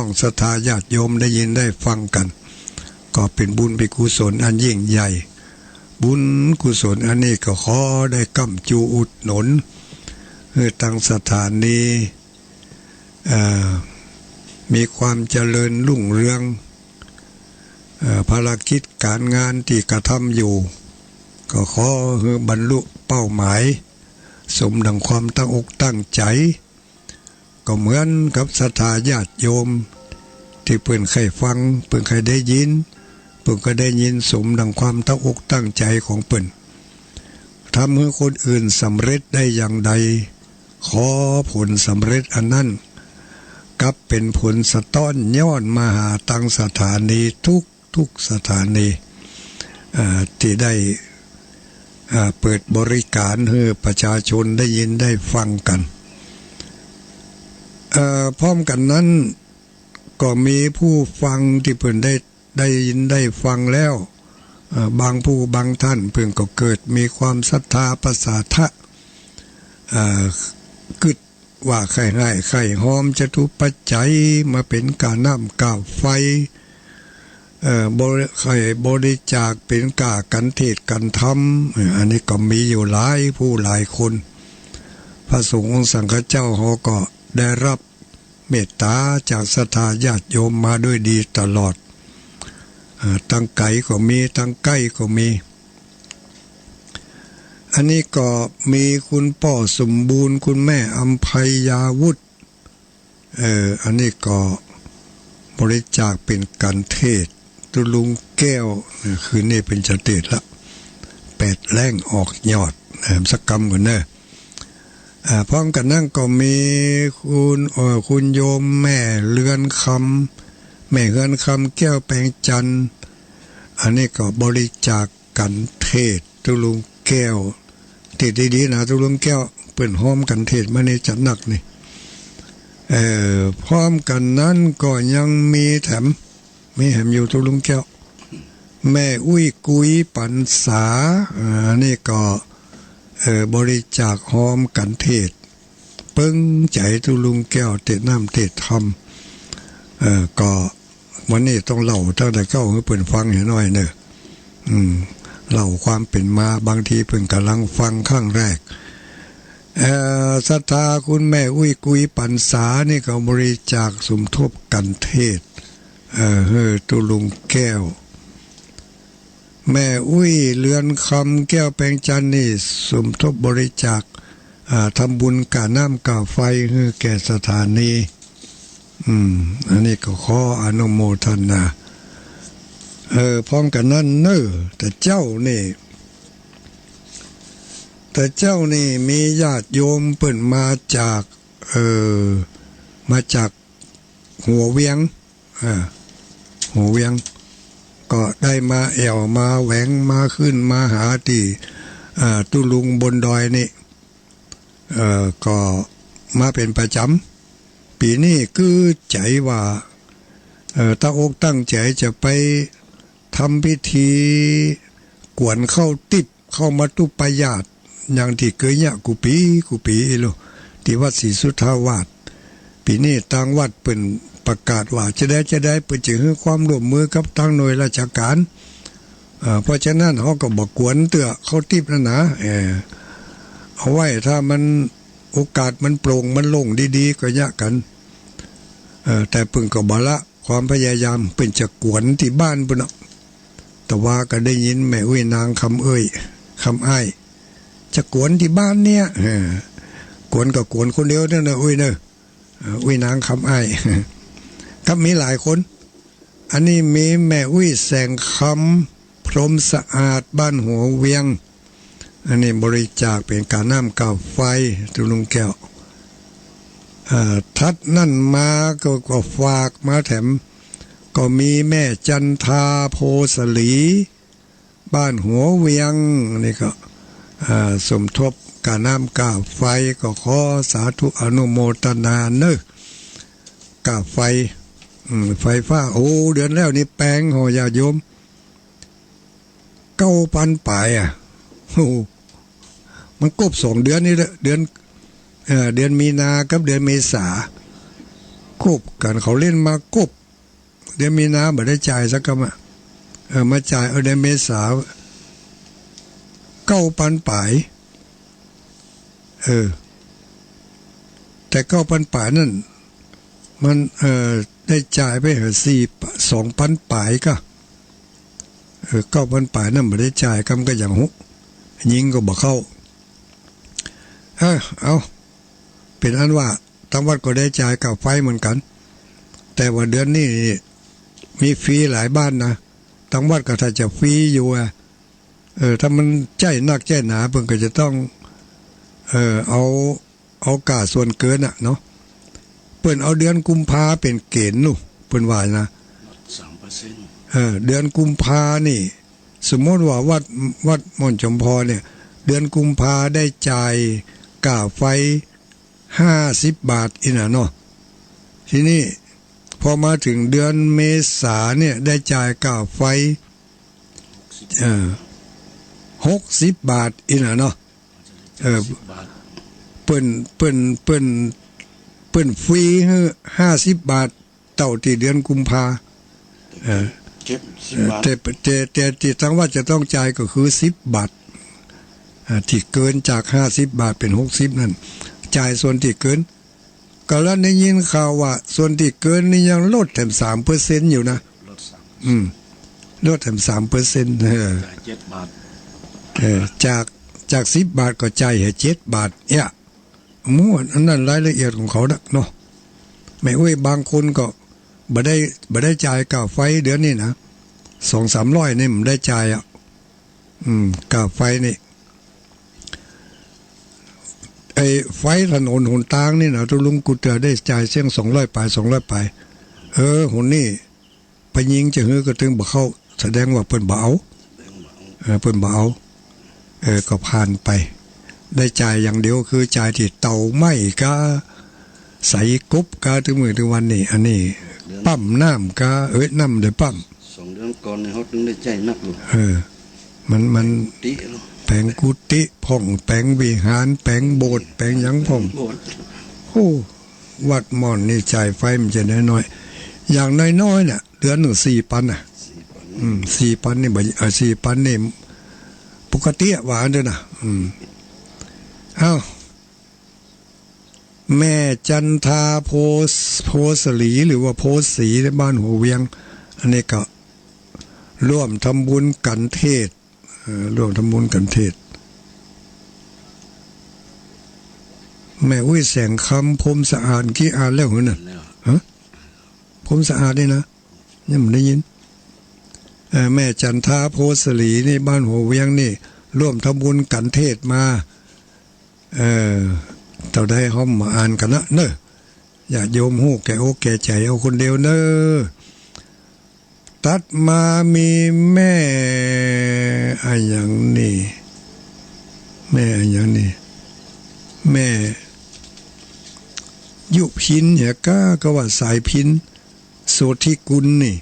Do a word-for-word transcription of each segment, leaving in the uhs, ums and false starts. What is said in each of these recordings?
องศรัทธาญาติโยมได้ยินได้ฟังกั๋น ก็เป๋นบุญเป๋นกุศลอันยิ่งใหญ่ บุญกุศลอันนี้ก็ขอได้ก้ำจูอุดหนุน หื้อตังสถานี เอ่อ มีความเจริญรุ่งเรือง เอ่อ ภารกิจก๋านงานตี้กระทำอยู่ ก็ขอหื้อบรรลุเป้าหมาย สมดังความตั้งอกตั้งใจ๋ ก็เหมือนกับศรัทธาญาติโยม ตี้เปิ้นใค่ฟัง เปิ้นใค่ได้ยิน เปิ้นก็ได้ยินสมดังความตั้งอกตั้งใจ๋ของเปิ้น ทำหื้อคนอื่นสำเร็จได้อย่างใด ขอผลสำเร็จอันนั้น กลับเป๋นผลสะต๊อนย้อนมาหาตังสถานีทุก ทุกสถานี เอ่อ ตี้ได้ เอ่อ เปิดบริก๋านหื้อประชาชนได้ยินได้ฟังกั๋น เอ่อ พร้อมกั๋นนั้น ก็มีผู้ฟังตี้เปิ้นได้ ได้ยินได้ฟังแล้ว เอ่อ บางผู้บางต้านเปิ้นก็เกิดมีความศรัทธาประสาทะ เอ่อ กึ๊ด ว่าใค่ฮ้ายใค่ฮอมจตุปัจจัยมาเป๋นก้าน้ำก้าไฟ เอ่อ บริ ใค่บริจาคเป๋นก้ากัณฑ์เทศน์กัณฑ์ธรรม เอ่อ อันนี้ก็มีอยู่หลายผู้หลายคน พระสงฆ์องค์สังฆเจ้าเฮาก็ได้รับเมตต๋าจากศรัทธาญาติโยมมาด้วยดีตลอด เอ่อ ตังไก๋ก็มี ตังใก้ก็มี อันนี้ก็มีคุณป้อสมบูรณ์ คุณแม่อำไพยาวุธ เอ่อ อันนี้ก็บริจาคเป๋นกัณฑ์เทศน์ ตุ๊ลุงแก้ว เอ่อ คืนนี้เปิ้นจะเตศน์ละ แปดแล้งออกยอด เอ่อ สักกำก่อนเน่อ อ่า พร้อมกั๋นนั้นก็มีคุณ เอ่อ คุณโยมแม่เรือนคำ แม่เรือนคำแก้วแปงจันทน์ อันนี้ก็บริจาคกัณฑ์เทศน์ตุ๊ลุงแก้ว เตศน์ดีๆ นะ ตุ๊ลุงแก้ว เปิ้นฮอมกัณฑ์เทศน์มานี่จัดหนักนี่ เอ่อ พร้อมกั๋นนั้นก็ยังมีแถม มีแถมอยู่ตุ๊ลุงแก้ว แม่อุ้ยกุยปันสา อ่า อันนี้ก็ เอ่อ บริจาคฮอมกัณฑ์เทศน์ เปิงใจ๋ตุ๊ลุงแก้วเตศน์น้ำเตศน์ธรรม เอ่อ ก็วันนี้ต้องเล่าตั้งแต่เก๊าหื้อเปิ้นฟังหื้อหน้อยเน่อ อืม เล่าความเป๋นมา บางทีเปิ้นก่ำลังฟังครั้งแรก เอ่อ ศรัทธาคุณแม่อุ้ยกุยปันสานี่ก็บริจาคสมทบกัณฑ์เทศน์ เอ่อ หื้อตุ๊ลุงแก้ว แม่อุ้ยเรือนคำแก้วแปงจันทน์นี่สมทบบริจาค อ่า ทำบุญก้าน้ำก้าไฟหื้อแก่สถานี อืม อันนี้ก็ขออนุโมทนา เออ พร้อมกั๋นนั้นเน่อ แต่เจ๊านี่ แต่เจ๊านี่มีญาติโยมเปิ้นมาจาก เออ มาจากหัวเวียง อ่า หัวเวียง ก็ได้มาแอ่วมาแหวงมาขึ้นมาหาตี้ อ่า ตุ๊ลุงบนดอยนี่ เอ่อ ก็มาเป๋นประจ๋ำ ปี๋นี้กึ๊ดใจ๋ว่า เอ่อ ตั้งอกตั้งใจ๋จะไปทำพิธีกวนข้าวติ๊บ ข้าวมัตตุปายาต อย่างตี้เกยเยียะกู้ปี๋กู้ปี๋อี้ลู ตี้วัดศรีสุทธาวาส ปี๋นี้ตางวัดเปิ้นประกาศว่าจะใดจะใดเปิ้นจะหื้อความร่วมมือกับตางหน่วยราชก๋าน เอ่อ เพราะฉะนั้นเฮาก็บ่กวนเตื้อข้าวติ๊บนั้นนะ เอ่อ เอาไว้ถ้ามันโอกาสมันโปร่งมันโล่งดีๆ ก็เยียะกั๋น เอ่อ แต่เปิ้นก็บ่ละ ความพยายามเปิ้นจะกวนตี้บ้านปุ้นเนาะ แต่ว่าก็ได้ยินแม่อุ้ยนางคำเอ้ย คำอ้าย จะกวนตี้บ้านเนี่ย เออ กวนก็กวนคนเดียวนั่นนะอุ้ยเนอะ เออ อุ้ยนางคำอ้าย ครับมีหลายคน อันนี้มีแม่อุ้ยแสงคำ พรหมสะอาด บ้านหัวเวียง อันนี้บริจาคเป๋นก้าน้ำก้าไฟ ตุ๊ลุงแก้ว เอ่อ ถัดนั้นมาก็ ก็ฝากมาแถม ก็มีแม่จันทา โพสลี บ้านหัวเวียง อันนี้ก็ เอ่อ สมทบก้าน้ำก้าไฟ ก็ขอสาธุอนุโมทนาเนอะ ก้าไฟ อืม ไฟฟ้า โอ้ เดือนแล้วนี่แปงหอญาติโยม เก้าปันป๋ายอะ โอ้ มันครบสองเดือนนี่แหละ เดือน เอ่อ เดือนมีนากับเดือนเมษา กบกั๋น เขาเล่นมา กบ เดือนมีนาบ่ได้จ่ายสักกำอะ เออ มาจ่ายเอาเดือนเมษา เก้าปันป๋าย เออ แต่เก้าปันป๋ายนั้น มัน เออ ได้จ่ายไปเหอะ สี่ สองปันป๋ายก่อ เออ เก้าปันป๋ายนั้นบ่ได้จ่ายกำ ก็ยังหก ยิงก็บ่เข้า เออ เอา เป๋นอันว่า ตังวัดก็ได้จ่ายค่าไฟเหมือนกั๋น แต่ว่าเดือนนี้มีฟรีหลายบ้านนะ ตังวัดก็ถ้าจะฟรีอยู่อะ เออ ถ้ามันใจ๊นักใจ๊หนา เปิ้นก็จะต้อง เออ เอา เอาก้าส่วนเกินน่ะเนาะ เปิ้นเอาเดือนกุมภาเป๋นเกณฑ์นู่น เปิ้นว่านะ ลดสามเปอร์เซ็นต์ เออ เดือนกุมภานี่ สมมติว่าวัด วัดม่อนจอมพอเนี่ย เดือนกุมภาได้จ่ายก้าไฟ ห้าสิบบาทอี้น่ะเนาะ ทีนี้พอมาเถิงเดือนเมษาเนี่ยได้จ่ายก้าไฟ เออ หกสิบบาทอี้น่ะเนาะ เออ สิบบาท เปิ้น เปิ้น เปิ้น เปิ้นฟรีหื้อห้าสิบบาท เต้าตี้เดือนกุมภา เออ เก็บสิบบาท แต่ แต่ แต่ตี้ตังวัดจะต้องจ่ายก็คือสิบบาท อ่า ตี้เกินจากห้าสิบบาทเป๋นหกสิบนั้น จ่ายส่วนตี้เกิน ก็แล้วได้ยินข่าวว่าส่วนตี้เกินนี่ยังลดแถมสามเปอร์เซ็นต์อยู่นะ ลดสาม อืม ลดแถมสามเปอร์เซ็นต์ เออ จ่ายเจ็ดบาท เออ จาก จากสิบบาทก็จ่ายแค่เจ็ดบาท เนี่ย หมดอันนั้นรายละเอียดของเขานะเนาะ แม่อุ๊ย บางคนก็บ่ได้ บ่ได้จ่ายก้าไฟเดือนนี้นะ สองสามร้อยนี่บ่ได้จ่ายอะ อืม ก้าไฟนี่ ไอ้ไฟถนนหนตางนี่นะ ตุ๊ลุง กูเตื้อได้จ่ายเสี้ยงสองร้อยป๋าย สองร้อยป๋าย เออ หนนี้ ไปยิงจะหื้อก็ตึงบ่เข้า แสดงว่าเปิ้นบ่เอา เออ เปิ้นบ่เอา เออ ก็ผ่านไป ได้จ่ายอย่างเดียวคือจ่ายตี้เตาไหม้ก้า ใส่กบก้า ตึงมื้อตึงวันนี่ อันนี้ ปั๊มน้ำก้า เอ้ย น้ำได้ปั๊ม สองเดือนก่อนนี่เฮาตึงได้ใจ๊นักอยู่ เออ มัน มัน กุฏิเนาะ แป๋งกุฏิพ่อง แป๋งวิหาร แป๋งโบสถ์ แป๋งหยังพ่อง โบสถ์ โอ้ วัดม่อนนี่จ่ายไฟมันจะน้อยๆ อย่างน้อยๆ เนี่ย เดือนหนึ่งสี่ปันน่ะ สี่ปัน อืม สี่ปันนี่บ่ เอ่อ สี่ปันนี่ปกติอะ ว่าอั้นเต๊อะนะ อืม เอ้า แม่จันทา โพ โพสลี หรือว่าโพสี ในบ้านหัวเวียง อันนี้ก็ร่วมทำบุญกัณฑ์เทศน์ เอ่อ ร่วมทำบุญกัณฑ์เทศน์ แม่อุ๊ยแสงคำ พรหมสะอาด กี้อ่านแล้วเหรอน่ะ อ่านแล้ว ฮะ พรหมสะอาดนี่นะ ยังบ่ได้ยิน เอ่อ แม่จันทา โพสลี นี่บ้านหัวเวียงนี่ ร่วมทำบุญกัณฑ์เทศน์มา เอ่อ เต้าใดเฮามาอ่านกั๋นนะเนาะ ญาติโยมฮู้แก่อกแก่ใจ๋เอาคนเดียวเนาะ ตัดมามีแม่อะหยังนี่ แม่อะหยังนี่ แม่ยุพินเหียก้า ก็ว่าสายพิน โสธิกุลนี่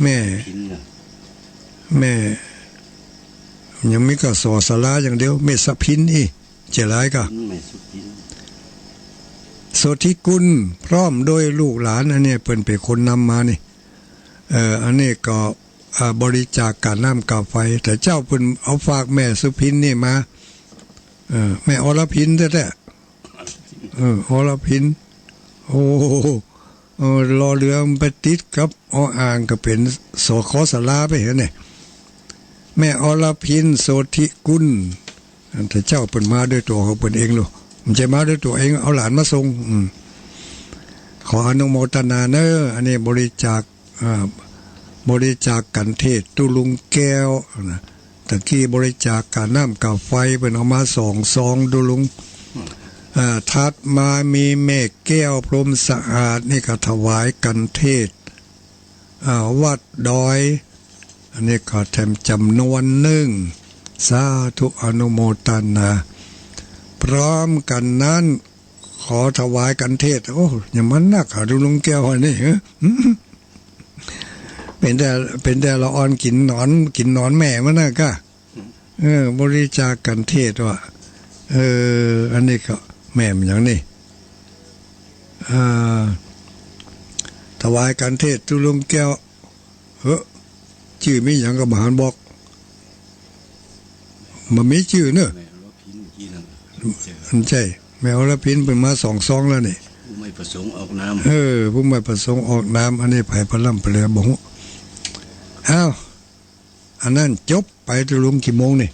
แม่ พินน่ะ แม่ ยังมีก็สอสาราอย่างเดียว แม่สะพินอี้ เจ๋ยหลายก่ะ แม่สุพิน โสธิกุล พร้อมด้วยลูกหลาน อันนี้เปิ้นเป๋นคนนำมานี่ เอ่อ อันนี้ก็ อ่า บริจาคก้าน้ำก้าไฟ แต่เจ้าเปิ้นเอาฝากแม่สุพินนี่มา เอ่อ แม่อรพินแต๊ๆ เออ อรพิน โอ้ เออ รอเรือมันไปติดกับออ่างก็เป๋น สข สาราไปเหียเนี่ย แม่อรพิน โสธิกุล อันเจ้าเปิ้นมาด้วยตั๋วของเปิ้นเองลูก บ่ใจ้มาด้วยตั๋วเอง เอาหลานมาส่ง อืม ขออนุโมทนาเนาะ อันนี้บริจาค อ่า บริจาคกัณฑ์เทศน์ตุ๊ลุงแก้วนะ ตะกี้บริจาคก้าน้ำก้าไฟ เปิ้นเอามาสองซองตุ๊ลุง อ่า ถัดมามีแม่แก้ว พรหมสะอาด นี่ก็ถวายกัณฑ์เทศน์ อ่า วัดดอย อันนี้ก็แถมจ๋ำนวนนึ่ง สาธุอนุโมทนา พร้อมกั๋นนั้น ขอถวายกัณฑ์เทศน์ โอ้ ยังมานักหาตุ๊ลุงแก้วอันนี้ เป๋นแต่ เป๋นแต่ละอ่อนกิ๋นหนอน กิ๋นหนอนแม่มันน่ะก้า เออ บริจาคกัณฑ์เทศน์ว่ะ เออ อันนี้ก็แม่มันอย่างนี้ อ่า ถวายการเทศน์ตุ๊ลุงแก้ว เฮ้อ จื้อมีหยังก็บ่หันบอก บ่มีจื้อเนอะ แม่อรพินเมื่อกี้นั่น ใจ้ แม่อรพินเปิ้นมาสองซองแล้วนี่ ผู้ไม่ประสงค์ออกนาม เออ ผู้ไม่ประสงค์ออกนาม อันนี้ใผพร่ำเพรื่อบ่ฮู้ อ้าว อันนั้นจบไป ตุ๊ลุงกี่โมงนี่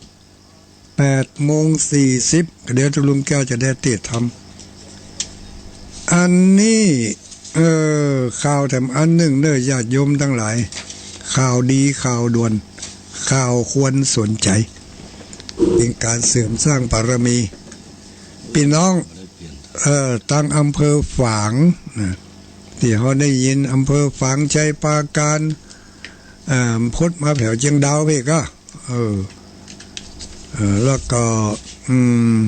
แปดโมงสี่สิบ ก็เดี๋ยวตุ๊ลุงแก้วจะได้เทศน์ธรรม อันนี้ เออ ข่าวแถมอันนึ่งเน้อ ญาติโยมตังหลาย ข่าวดี ข่าวด่วน ข่าวควรสนใจ๋ เป๋นก๋านเสริมสร้างบารมี ปี้น้อง เอ่อ ตางอำเภอฝางนะ ตี้เฮาได้ยิน อำเภอฝาง ชัยปราการ เอ่อ พดมาแผวเจียงดาวเพ่นก็ เออ เอ่อ แล้วก็ อืม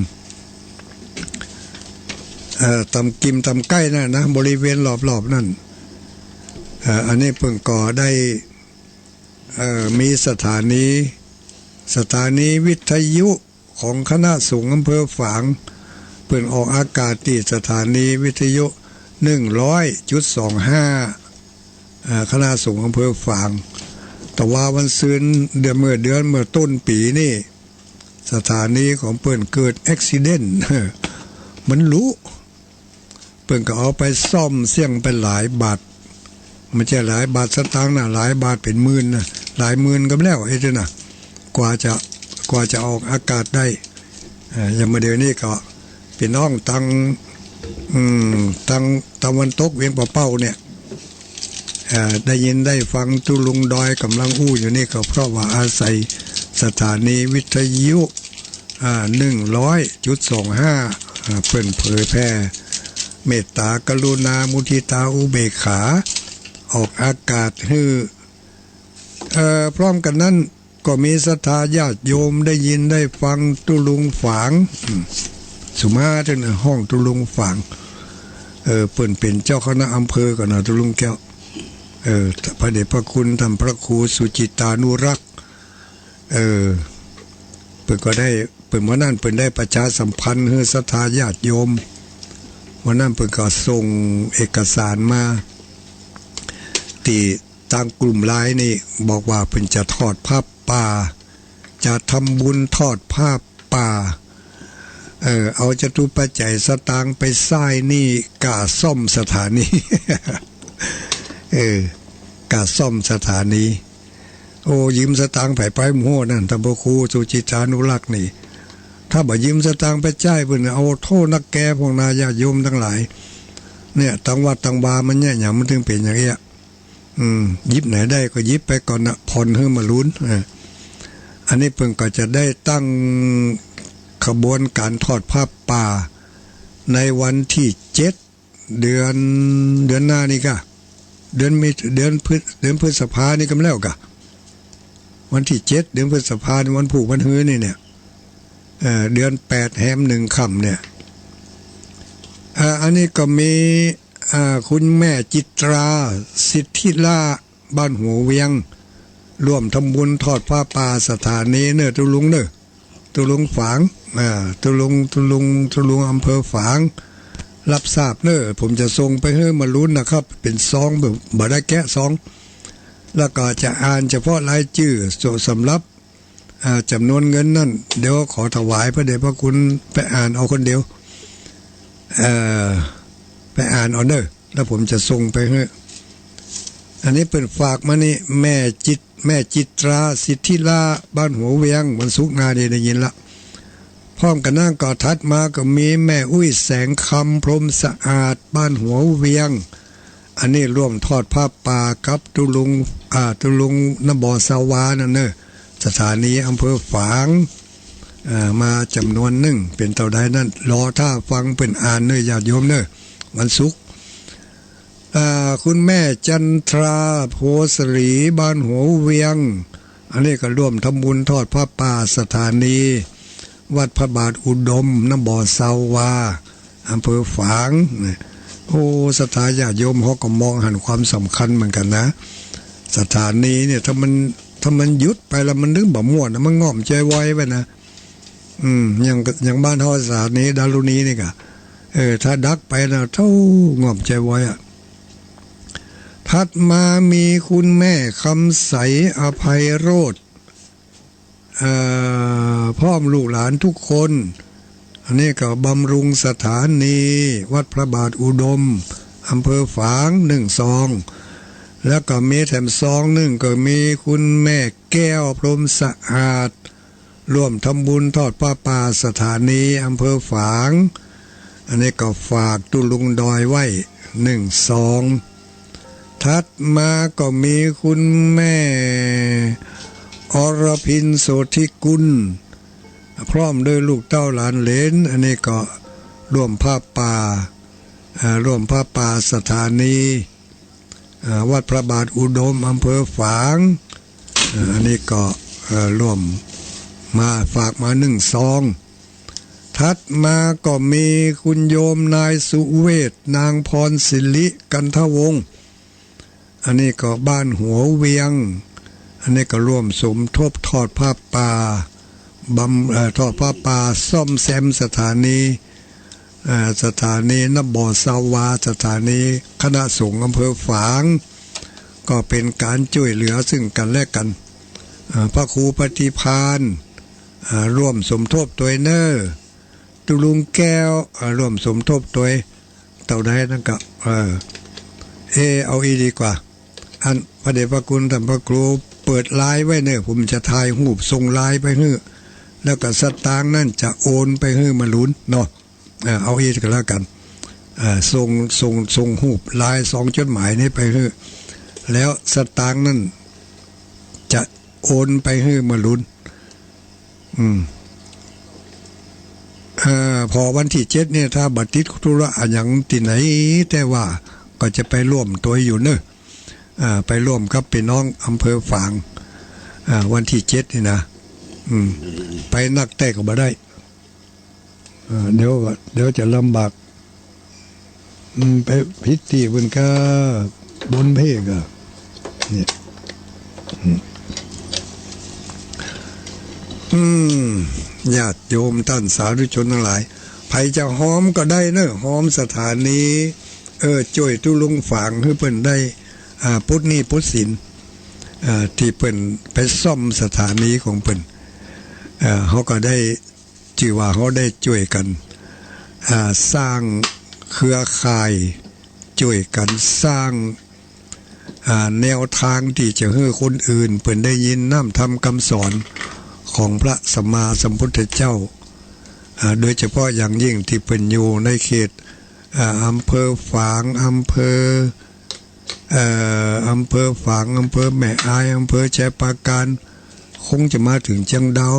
เอ่อ ต๋ามกิ่มต๋ามใก้นั่นนะ บริเวณรอบๆ นั่น เอ่อ อันนี้เปิ้นก็ได้ เอ่อ มีสถานี สถานีวิทยุของคณะสงฆ์อำเภอฝาง เปิ้นออกอากาศตี้สถานีวิทยุ หนึ่งร้อยจุดสองห้า เอ่อ คณะสงฆ์อำเภอฝาง แต่ว่าวันซืนเดือน เมื่อเดือน เมื่อต้นปี๋นี่ สถานีของเปิ้นเกิดอุบัติเหตุ มันหลุ เปิ้นก็เอาไปซ่อมเสี้ยงไปหลายบาท บ่ใจ้หลายบาทสตางค์นะ หลายบาทเป๋นหมื่นนะ หลายหมื่นก็แล้ว ไอ้ตี้นะ กว่าจะ กว่าจะออกอากาศได้ เอ่อ อย่างเมื่อเดี๋ยวนี้ก็ ปี้น้องตาง อืม ตางตะวันตกเวียงป่าเป้าเนี่ย เอ่อ ได้ยินได้ฟังตุ๊ลุงดอยก่ำลังอู้อยู่นี่ก็เพราะว่าอาศัยสถานีวิทยุ อ่า หนึ่งร้อยจุดสองห้า อ่า เปิ้นเผยแผ่เมตตากรุณามุทิตาอุเบกขา ออกอากาศหื้อ เอ่อ พร้อมกั๋นนั้น ก็มีศรัทธาญาติโยมได้ยินได้ฟังตุ๊ลุงฝาง อืม สุมาเถอะนะ ฮ้องตุ๊ลุงฝาง เออ เปิ้นเป๋นเจ้าคณะอำเภอก่อนนะ ตุ๊ลุงแก้ว เออ พระเดชพระคุณท่านพระครูสุจิตตานุรักษ์ เออ เปิ้นก็ได้ เปิ้น วันนั้นเปิ้นได้ประชาสัมพันธ์หื้อศรัทธาญาติโยม วันนั้นเปิ้นก็ส่งเอกสารมา ตี้ ตางกลุ่มไลน์นี่บอกว่าเปิ้นจะทอดผ้าป่า จะทำบุญทอดผ้าป่า เออ เอาจตุปัจจัยสตางค์ไปใจ๊หนี้ก้าซ่อมสถานี เออ ก้าซ่อมสถานี โอ้ ยืมสตางค์ใผไปบ่ฮู้นั่น ท่านพระครูสุจิตตานุรักษ์นี่ ถ้าบ่ยืมสตางค์ไปใจ๊เปิ้น เอาโทษนักแก่พวกนาญาติโยมตังหลาย เนี่ย ตังวัดตังวามันเนี่ย หยังมันถึงเป๋นอย่างเอี้ย อืม หยิบไหนได้ก็หยิบไปก่อนนะ ผ่อนหื้อมะลุน เออ อันนี้เปิ้นก็จะได้ตั้งขบวนการทอดผ้าป่า ในวันตี้เจ็ด เดือน เดือนหน้านี่ก่ะ เดือนมิ เดือนพฤ เดือนพฤษภานี่ก่ะแล้วก่ะ วันตี้เจ็ด เดือนพฤษภานี่ วันพูกวันฮือนี่เนี่ย เอ่อ เดือนแปดแฮมหนึ่งค่ำเนี่ย อ่า อันนี้ก็มี อ่า คุณแม่จิตรา สิทธิล่า บ้านหัวเวียง ร่วมทำบุญทอดผ้าป่าสถานีเน้อ ตุ๊ลุงเน้อ ตุ๊ลุงฝาง อ่า ตุ๊ลุง ตุ๊ลุง ตุ๊ลุงอำเภอฝาง รับทราบเน้อ ผมจะส่งไปหื้อมะลุนนะครับ เป๋นซอง บ่ บ่ได้แกะซอง แล้วก็จะอ่านเฉพาะรายจื้อ สำหรับ อ่า จ๋ำนวนเงินนั่น เดี๋ยวขอถวายพระเดชพระคุณไปอ่านเอาคนเดียว เอ่อ ไปอ่านเอาเน้อ แล้วผมจะส่งไปหื้อ อันนี้เปิ้นฝากมานี่ แม่จิต แม่จิตรา สิทธิล่า บ้านหัวเวียง วันศุกร์หน้านี่ได้ยินละ พร้อมกั๋นนั้นก็ถัดมาก็มีแม่อุ๊ยแสงคำ พรหมสะอาด บ้านหัวเวียง อันนี้ร่วมทอดผ้าป่ากับตุ๊ลุง อ่า ตุ๊ลุงน้ำบ่อซาวานั่นเน้อ สถานีอำเภอฝาง อ่า มาจ๋ำนวนนึ่ง เป๋นเต้าใดนั้น รอท่าฟังเปิ้นอ่านเน้อ ญาติโยมเน้อ วันศุกร์ อ่า คุณแม่จันทรา โพธิ์ศรี บ้านหัวเวียง อันนี้ก็ร่วมทำบุญทอดผ้าป่าสถานี วัดพระบาทอุดม น้ำบ่อซาวา อำเภอฝาง โอ้ ศรัทธาญาติโยมเฮาก็มองหันความสำคัญเหมือนกั๋นนะ สถานีเนี่ย ถ้ามัน ถ้ามันหยุดไปแล้วมันนึ่งบ่ม่วนนะ มันง่อมใจ๋วอยไปนะ อืม อย่าง อย่างบ้านเฮาสถานีดารุณีนี่ก่ะ เออ ถ้าดักไปนะ เต้า ง่อมใจ๋วอยอะ ถัดมามีคุณแม่คำใส อภัยโรจน์ เอ่อ พร้อมลูกหลานทุกคน อันนี้ก็บำรุงสถานี วัดพระบาทอุดม อำเภอฝาง นึ่งซอง แล้วก็มีแถมซองนึ่ง ก็มีคุณแม่แก้ว พรหมสะอาด ร่วมทำบุญทอดผ้าป่าสถานีอำเภอฝาง อันนี้ก็ฝากตุ๊ลุงดอยไว้ นึ่งซอง ถัดมาก็มีคุณแม่อรพิน โสธิกุล พร้อมด้วยลูกเต้าหลานเหลน อันนี้ก็ร่วมผ้าป่า เอ่อ ร่วมผ้าป่าสถานี เอ่อ วัดพระบาทอุดม อำเภอฝาง เอ่อ อันนี้ก็ เอ่อ ร่วมมา ฝากมานึ่งซอง ถัดมาก็มีคุณโยมนายสุเวช นางพรศิริ กันทวงศ์ อันนี้ก็บ้านหัวเวียง อันนี้ก็ร่วมสมทบทอดผ้าป่า บำ- เอ่อ ทอดผ้าป่าซ่อมแซมสถานี เอ่อ สถานีน้ำบ่อสาวา สถานีคณะสงฆ์อำเภอฝาง ก็เป๋นก๋านจ้วยเหลือซึ่งกั๋นและกั๋น เอ่อ พระครูปฏิภาณ เอ่อ ร่วมสมทบตวยเน่อ ตุ๊ลุงแก้ว เอ่อ ร่วมสมทบตวย เต้าใดนั้นก็ เออ เอ เอาอี้ดีกว่า อันพระเดชพระคุณต้านพระครูเปิดไลน์ไว้เน่อ ผมจะถ่ายรูปส่งไลน์ไปหื้อ แล้วก็สตางค์นั้นจะโอนไปหื้อมะหลุนเนาะ เออ เอาอี้ก็แล้วกั๋น เออ ส่ง ส่ง ส่งรูปไลน์สองจดหมายนี้ไปหื้อ แล้วสตางค์นั้นจะโอนไปหื้อมะหลุน อืม เอ่อ ผ่อวันตี้เจ็ดเนี่ย ถ้าบ่ติดธุระอะหยังตี้ไหน แต่ว่าก็จะไปร่วมตวยอยู่เน่อ อ่า ไปร่วมกับปี้น้องอำเภอฝาง อ่า วันตี้เจ็ดนี่นะ อืม ไปนักแต๊ก็บ่ได้ อ่า เดี๋ยวก็ เดี๋ยวจะลำบาก อืม ไปผิดตี้เปิ้นก็บ่นเพ่ก็ เนี่ย อืม อืม ญาติโยมต้านสาธุชนตังหลาย ใผจะฮอมก็ได้เน่อ ฮอมสถานี เออ จ้วยตุ๊ลุงฝางหื้อเปิ้นได้ อ่า ปลดหนี้ปลดสิน อ่า ตี้เปิ้นไปซ่อมสถานีของเปิ้น อ่า เฮาก็ได้ จื้อว่าเฮาได้จ้วยกั๋น อ่า สร้างเครือข่าย จ้วยกั๋นสร้าง อ่า แนวตางตี้จะหื้อคนอื่นเปิ้นได้ยินน้ำธรรมกำสอนของพระสัมมาสัมพุทธเจ้า อ่า โดยเฉพาะอย่างยิ่งตี้เปิ้นอยู่ในเขต อ่า อำเภอฝาง อำเภอ เอ่อ อำเภอฝาง อำเภอแม่อาย อำเภอชัยปราการ คงจะมาเถิงเจียงดาว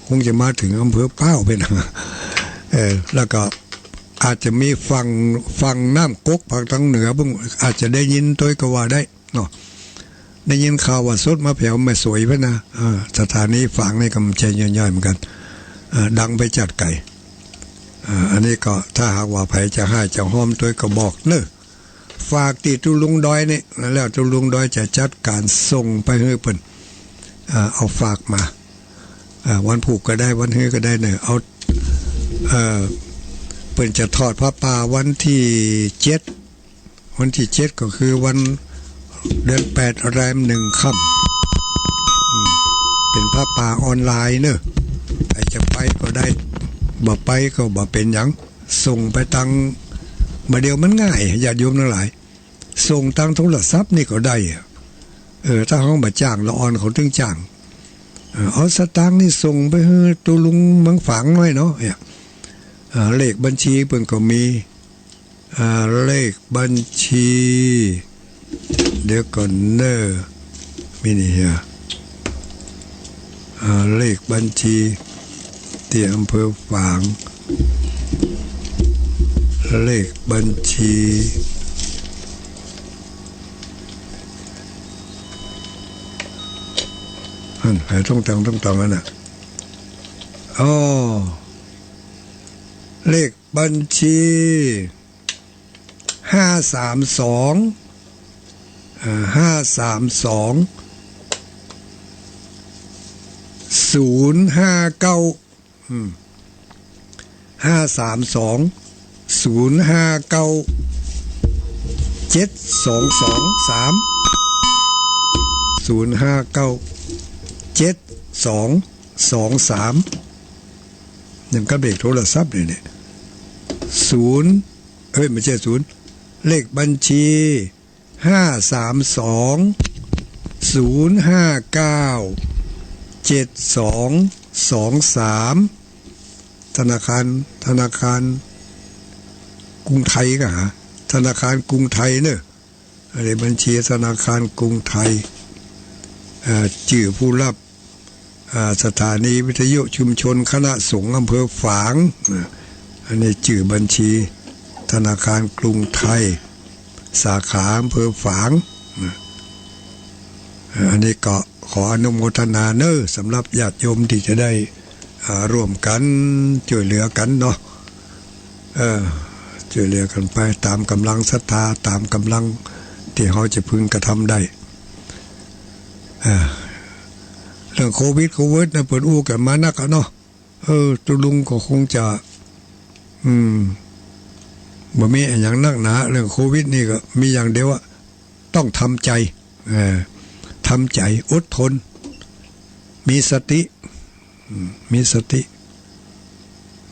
คงจะมาเถิงอำเภอพร้าวไปนะ เออ แล้วก็อาจจะมีฝั่ง ฝั่งน้ำกก ฝั่งตางเหนือปุ้น อาจจะได้ยินตวยก็ว่าได้เนาะ ได้ยินข่าวว่าสดมาแผวแม่สวยพุ้นนะ เออ สถานีฝางนี่ก็บ่ใจ้ย่อยๆ เหมือนกั๋น เออ ดังไปจ๊าดไก๋ เออ อันนี้ก็ถ้าหากว่าใผจะฮ้ายจะฮอมตวยก็บอกเน่อ ฝากตี้ตุ๊ลุงดอยนี่ แล้วตุ๊ลุงดอยจะจัดก๋านส่งไปหื้อเปิ้น อ่า เอาฝากมา อ่า วันพูกก็ได้ วันหื้อก็ได้เน่อ เอา เอ่อ เปิ้นจะทอดผ้าป่าวันตี้เจ็ด วันตี้เจ็ดก็คือวันเดือนแปด แรมหนึ่งค่ำ อืม เป๋นผ้าป่าออนไลน์เน่อ ใผจะไปก็ได้ บ่ไปก็บ่เป๋นหยัง ส่งไปตาง บ่าเดี่ยวมันง่าย ญาติโยมตังหลาย ส่งตางโทรศัพท์นี่ก็ได้อะ เออ ถ้าเฮาบ่จ้าง ละอ่อนเขาตึงจ้าง เออ เอาสตางค์นี่ส่งไปหื้อตุ๊ลุงเมืองฝางหน่อยเนาะ เนี่ย อ่า เลขบัญชีเปิ้นก็มี อ่า เลขบัญชี เดี๋ยวก่อนเน่อ มีนี่เหีย อ่า เลขบัญชีตี้อำเภอฝาง เลขบัญชี อัน ไอ้ตรงตัง ตรงตังอันน่ะ อ้อ เลขบัญชี ห้าสามสอง อ่า ห้าสามสอง ศูนย์ห้าเก้า อืม ห้าสามสอง ศูนย์ห้าเก้า เจ็ดสองสองสาม ศูนย์ห้าเก้า เจ็ดสองสองสาม ยังกับเบอร์โทรศัพท์เลยเนี่ย ศูนย์ เอ้ย ไม่ใช่ศูนย์ เลขบัญชี ห้าสามสอง ศูนย์ห้าเก้า เจ็ดสองสองสาม ธนาคาร ธนาคารกรุงไทยก็หา ธนาคารกรุงไทยเนอะ อันนี้บัญชีธนาคารกรุงไทย เอ่อ จื้อผู้รับ อ่า สถานีวิทยุชุมชนคณะสงฆ์อำเภอฝาง อ่า อันนี้จื้อบัญชีธนาคารกรุงไทย สาขาอำเภอฝาง อ่า อ่า อันนี้ก็ขออนุโมทนาเนอะ สำหรับญาติโยมตี้จะได้ อ่า ร่วมกั๋นจ้วยเหลือกั๋นเนาะ เออ จ้วยเหลือกั๋นไปต๋ามก๋ำลังศรัทธา ต๋ามก๋ำลังตี้เฮาจะพึงกระทำได้ เออ เรื่องโควิด โควิดนะเปิ้นอู้กั๋นมานักอะเนาะ เออ ตุ๊ลุงก็คงจะ อืม บ่มีอะหยังนักหนา เรื่องโควิดนี่ก็มีอย่างเดียวอะ ต้องทำใจ๋ เออ ทำใจ๋ อดทน มีสติ อืม มีสติ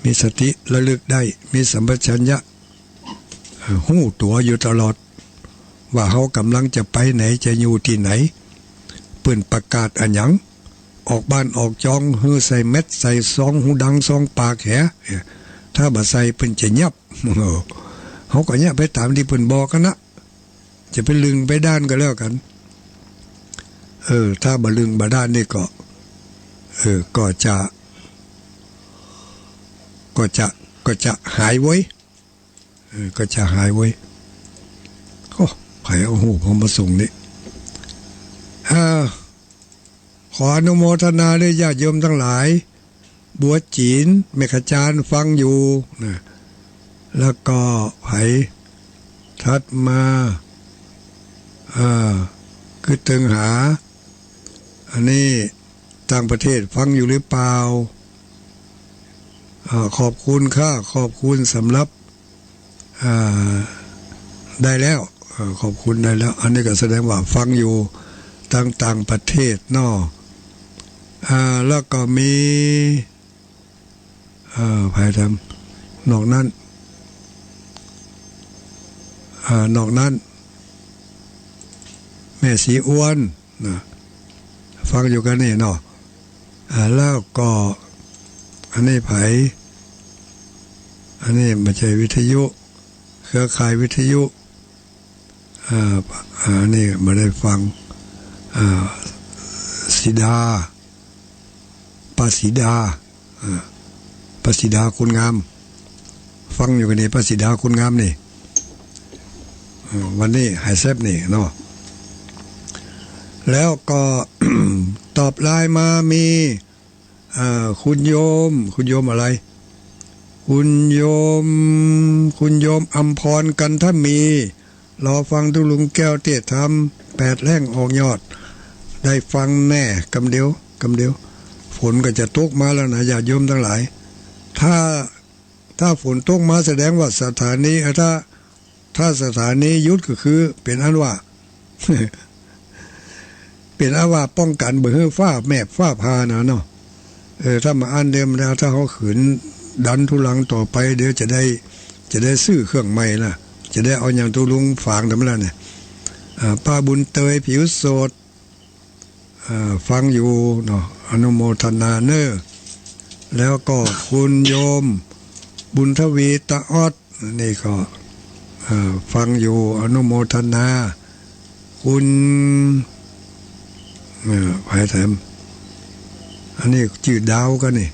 มีสติระลึกได้ มีสัมปชัญญะ เอ่อ ฮู้ตั๋วอยู่ตลอด ว่าเฮาก๋ำลังจะไปไหน จะอยู่ตี้ไหน เปิ้นประกาศอะหยัง ออกบ้านออกจอง หื้อใส่แมสก์ ใส่ซองหูดัง ซองปากแห ถ้าบ่ใส่เปิ้นจะเงียบ เฮาก็เยียะไปต๋ามตี้เปิ้นบอกกั๋นนะ จะไปลึงไปด้านก็แล้วกั๋น เออ ถ้าบ่ลึงบ่ด้านนี่ก็ เออ ก็จะ ก็จะ ก็จะหายเว้ย เออ ก็จะหายเว้ย โอ้ ใผเอาฮูปเฮามาส่งนี่ อ่า ขออนุโมทนาด้วยญาติโยมตังหลาย บัวจี๋น แม่ขจารย์ ฟังอยู่นะ แล้วก็ใผ ถัดมา อ่า คือตึงหา อันนี้ต่างประเทศฟังอยู่หรือเปล่า อ่า ขอบคุณค่ะ ขอบคุณสำหรับ อ่า ได้แล้ว อ่า ขอบคุณได้แล้ว อันนี้ก็แสดงว่าฟังอยู่ตังต่างประเทศเนาะ อ่า แล้วก็มี อ่า ใผแถม นอกนั้น อ่า นอกนั้น แม่ศรีอ้วน นะ ฟังอยู่กั๋นนี่เนาะ อ่า แล้วก็ อันนี้ใผ อันนี้บ่ใจ้วิทยุ เครือข่ายวิทยุ อ่า อ่า อันนี้บ่ได้ฟัง อ่า สีดา ป้าสีดา อ่า ป้าสีดา คุณงาม ฟังอยู่กั๋นนี่ ป้าสีดา คุณงามนี่ อ่า วันนี้หายแซบนี่เนาะ แล้วก็ ตอบไลน์มามี อ่า คุณโยม คุณโยมอะไร คุณโยม คุณโยมอำพร กันทมี รอฟังตุ๊ลุงแก้วเทศน์ธรรม แปดแหล่งออกยอด ได้ฟังแน่ กำเดียว กำเดียว ฝนก็จะตกมาแล้วนะ ญาติโยมตังหลาย ถ้า ถ้าฝนตกมาแสดงว่าสถานี เอ่อ ถ้า ถ้าสถานีหยุดก็คือเป๋นอันว่า เป๋นอันว่าป้องกั๋นบ่หื้อฟ้าแมบฟ้าผ่านะเนาะ เออ ถ้าบ่อั้นเดียวมัน ถ้าเฮาขืนดันทุลังต่อไป เดี๋ยวจะได้ จะได้ซื้อเครื่องใหม่ล่ะ จะได้เอาหยังตุ๊ลุงฝากนำล่ะเนี่ย อ่า ป้าบุญเตย ผิวสด อ่า ฟังอยู่เนาะ อนุโมทนาเน้อ แล้วก็คุณโยม บุญทวี ตาออด นี่ก็ อ่า ฟังอยู่ อนุโมทนา คุณ อ่า ใผแถม อันนี้จื้อดาวก่านี่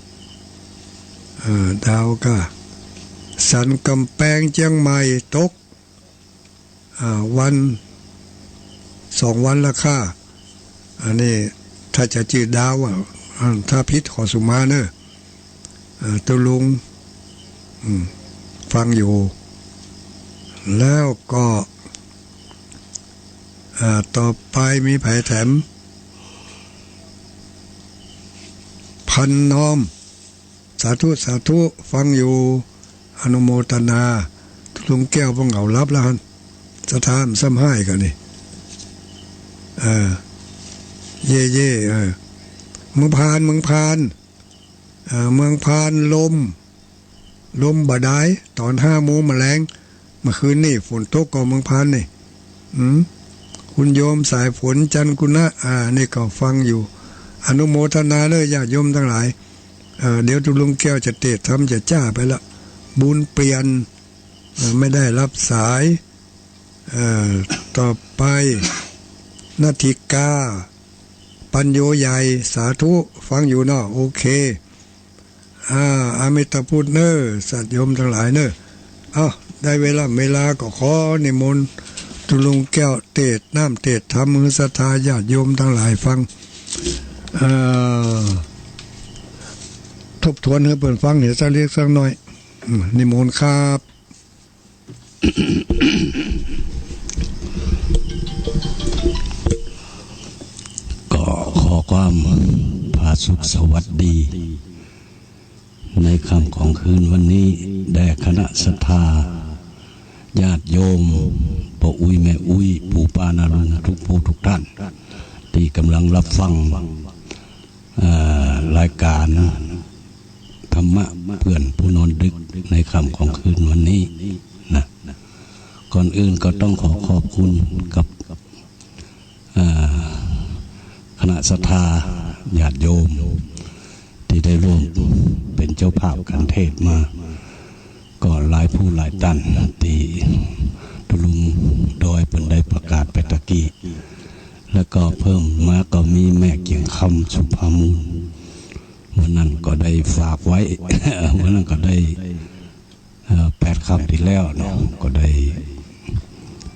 อ่า ดาวก่า สันกำแปง เจียงใหม่ ตก อ่า วัน สองวันละค่ะ อันนี้ถ้าจะจื้อดาวอะ อ่า ถ้าผิดขอสุมาเน้อ อ่า ตุ๊ลุง อืม ฟังอยู่ แล้วก็ อ่า ต่อไปมีใผแถม พันน้อม สาธุ สาธุ ฟังอยู่ อนุโมทนา ลุงแก้วบ่เหงาหลับแล้วหั้น ศรัทธามันซ้ำฮ้ายกั๋นนี่ เออ เย่ เย่ เออ เมืองพาน เมืองพาน เออ เมืองพาน ลม ลมบ่ดาย ต๋อนห้าโมงเมื่อแลง เมื่อคืนนี่ฝนตกก่อเมืองพานนี่ อืม คุณโยมสายฝน จันทร์กุณะ อ่า นี่ก็ฟังอยู่ อนุโมทนาเน้อญาติโยมตังหลาย เอ่อ เดี๋ยวตุ๊ลุงแก้วจะเตสน์ธรรมจะจ้าไปละ บุญเปลี่ยน เอ่อ ไม่ได้รับสาย เอ่อ ต่อไป นัทธิกา ปัญโญใหญ่ สาธุ ฟังอยู่เนาะ โอเค อ่า อามิตรพุทธเน้อ ญาติโยมตังหลายเน้อ เอ้า ได้เวลา เวลาก็ขอนิมนต์ตุ๊ลุงแก้วเตสน์น้ำเตสน์ธรรมหื้อศรัทธาญาติโยมตังหลายฟัง เอ่อ ทบทวนหื้อเปิ้นฟังเหียสักเล็กสักน้อย อืม นิมนต์ครับ ก็ขอความผาสุกสวัสดี ในค่ำของคืนวันนี้ แด่คณะศรัทธาญาติโยม ป้ออุ๊ยแม่อุ๊ย ปู่ป้าน้าลุง ทุกผู้ทุกท่าน ตี้ก่ำลังฮับฟัง เอ่อ รายก๋านธรรมะเปื้อนผู้นอนดึกในค่ำของคืนวันนี้นะ ก่อนอื่นก็ต้องขอขอบคุณกับ เอ่อ คณะศรัทธาญาติโยม ตี้ได้ร่วมเป๋นเจ้าภาพก๋านเตสน์มา ก็หลายผู้หลายต้าน ตี้ตุ๊ลุงดอยเปิ้นได้ประกาศไปตะกี้ แล้วก็เพิ่มมาก็มีแม่เกียงคำ สุภามูล วันนั้นก็ได้ฝากไว้ วันนั้นก็ได้ เอ่อ แปดค่ำตี้แล้วเนาะ ก็ได้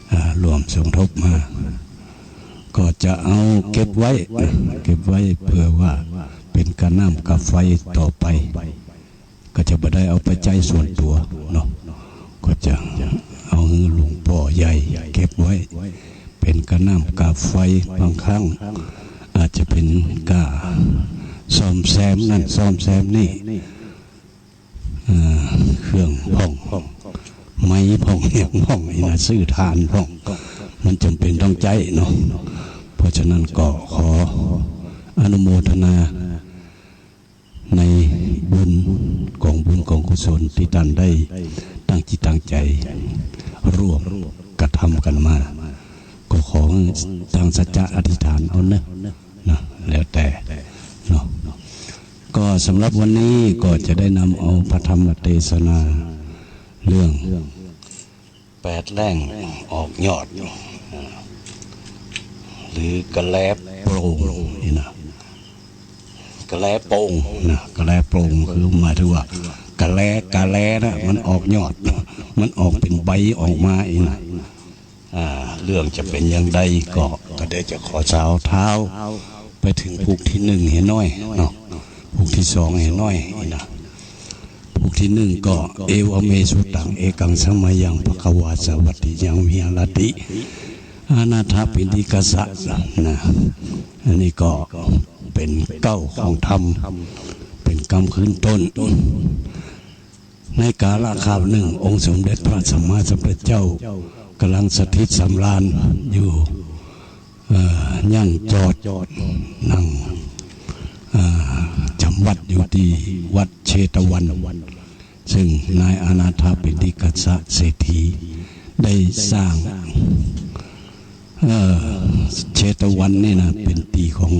เอ่อ ร่วมสมทบมา ก็จะเอาเก็บไว้ เก็บไว้เปื้อว่าเป๋นก้าน้ำก้าไฟต่อไป ก็จะบ่ได้เอาไปใจ๊ส่วนตั๋วเนาะ ก็จะเอาหื้อหลวงป้อใหญ่เก็บไว้ เป๋นก้าน้ำก้าไฟ บางครั้งอาจจะเป๋นก้าซ่อมแซมนั่นซ่อมแซมนี่ เอ่อ เครื่องพ่อง ไม้พ่อง หยังพ่อง อี้นะ ซื้อถ่านพ่อง มันจ๋ำเป๋นต้องใจ๊เนาะ เพราะฉะนั้นก็ขออนุโมทนาในบุญ ก๋องบุญก๋องกุศลตี้ต้านได้ตั้งจิตตั้งใจ๋ร่วมกระทำกั๋นมา ก็ขอหื้อตั้งสัจจะอธิษฐานเอาเนาะ นะ แล้วแต่เนาะ ก็สำหรับวันนี้ก็จะได้นำเอาพระธรรมเตสนาเรื่องแปดแล่งออกยอด หรือกะแลโปร่งนี่นะ กะแลโปร่งนะ กะแลโปร่งคือหมายถึงว่ากะแล กะแลนะ มันออกยอด มันออกเป๋นใบออกมาอี้นะ อ่า เรื่องจะเป๋นอย่างใดก็ ก็ได้จะขอสาวเท้าไปเถิงผูกตี้หนึ่งเหียน้อยเนาะ ผูกตี้สองเหียน้อยอี้นะ ผูกตี้หนึ่งก็ เอวะเม สุตัง เอกัง สะมะยัง ภะคะวา สะวัตถิยัง วิหะระติ อนาถปิณฑิกะสะ นะ อันนี้ก็เป๋นเก๊าของธรรม เป๋นกำขึ้นต้น ในกาละคราวหนึ่ง องค์สมเด็จพระสัมมาสัมพุทธเจ้าก่ำลังสถิตสำราญอยู่ เอ่อ ยังจอดนั่ง เอ่อ จ๋ำวัตรอยู่ตี้วัดเชตวัน ซึ่งนายอนาถปิณฑิกะสะเศรษฐีได้สร้าง เอ่อ เชตวันนี่นะ เป๋นตี้ของ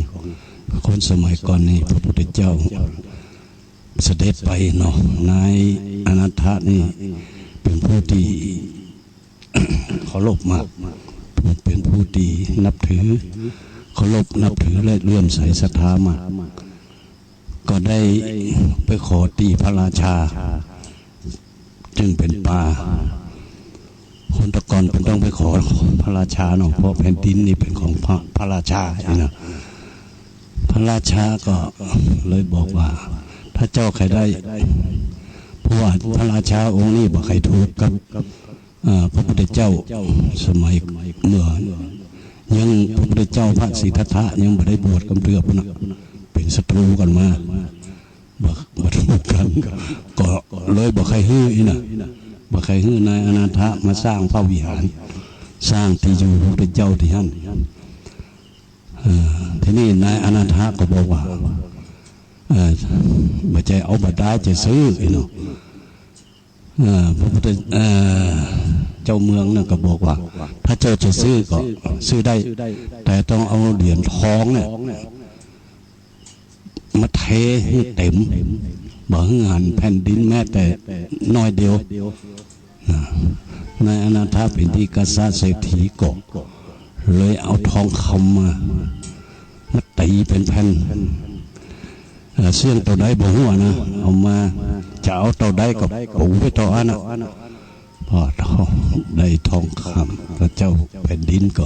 คนสมัยก่อนนี่ พระพุทธเจ้า เสด็จไปเนาะ นายอนาถนี่เป๋นผู้ตี้เคารพมาก เป๋นผู้ตี้นับถือ เคารพนับถือและเลื่อมใสศรัทธามาก ก็ได้ไปขอตี้พระราชา ซึ่งเป๋นป๋า คนตะก่อนเปิ้นต้องไปขอพระราชาเนาะ เพราะแผ่นดินนี่เป๋นของพระ พระราชาอี้นะ พระราชาก็เลยบอกว่า ถ้าเจ้าใค่ได้ เพราะว่าพระราชาองค์นี้บ่ใค่ถูกกับ เอ่อ พระพุทธเจ้า สมัยเมื่อยังพระพุทธเจ้าพระสิทธัตถะยังบ่ได้บวชกำเทื่อพุ้นนะ เป๋นศัตรูกั๋นมา บ่ บ่ถูกกั๋น ก็เลยบ่ใค่หื้ออี้นะ บ่ บ่ใค่หื้อนายอนาถะมาสร้างพระวิหาร สร้างตี้อยู่พระพุทธเจ้าตี้หั้น เอ่อ ทีนี้นายอนาถะก็บอกว่า เอ่อ บ่ใจ้เอาบ่ดาจะซื้อเนาะ เอ่อ พระพุทธ เอ่อ เจ้าเมืองนั่นก็บอกว่า ถ้าเจ้าจะซื้อก็ซื้อได้ แต่ต้องเอาเหรียญทองเนี่ย มาเทหื้อเต็ม บ่หื้อหันแผ่นดินแม้แต่น้อยเดียวนะ นายอนาถะเป๋นตี้กษัตริย์เศรษฐีก็เลยเอาทองคำมา มาตี๋เป๋นแผ่น เอ่อ เสี้ยงเต้าใดบ่ฮู้นะ เอามา จะเอาเต้าใดก็ปู๋ไปเต้าอั้นนะ พอได้ทองคำ พระเจ้าแผ่นดินก็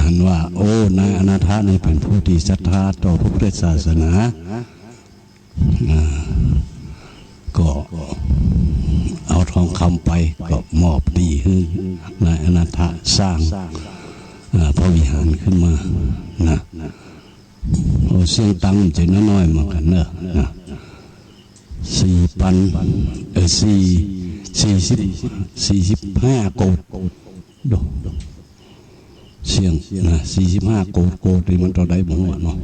หันว่า โอ้ นายอนาถะนี่เป๋นผู้ตี้ศรัทธาต่อพระพุทธศาสนา อ่า ก็เอาทองคำไป ก็มอบตี้หื้อนายอนาถะสร้าง อ่า พระวิหารขึ้นมานะ โอ้ เสี้ยงตังค์มันจะน้อยๆ เหมือนกั๋นเนอะนะ สี่ปัน เอ่อ สี่ สี่สิบ สี่สิบห้าโกฏ โด เสี้ยงนะ สี่สิบห้าโกฏ โกฏนี่มันเต้าใดบ่ฮู้เนาะ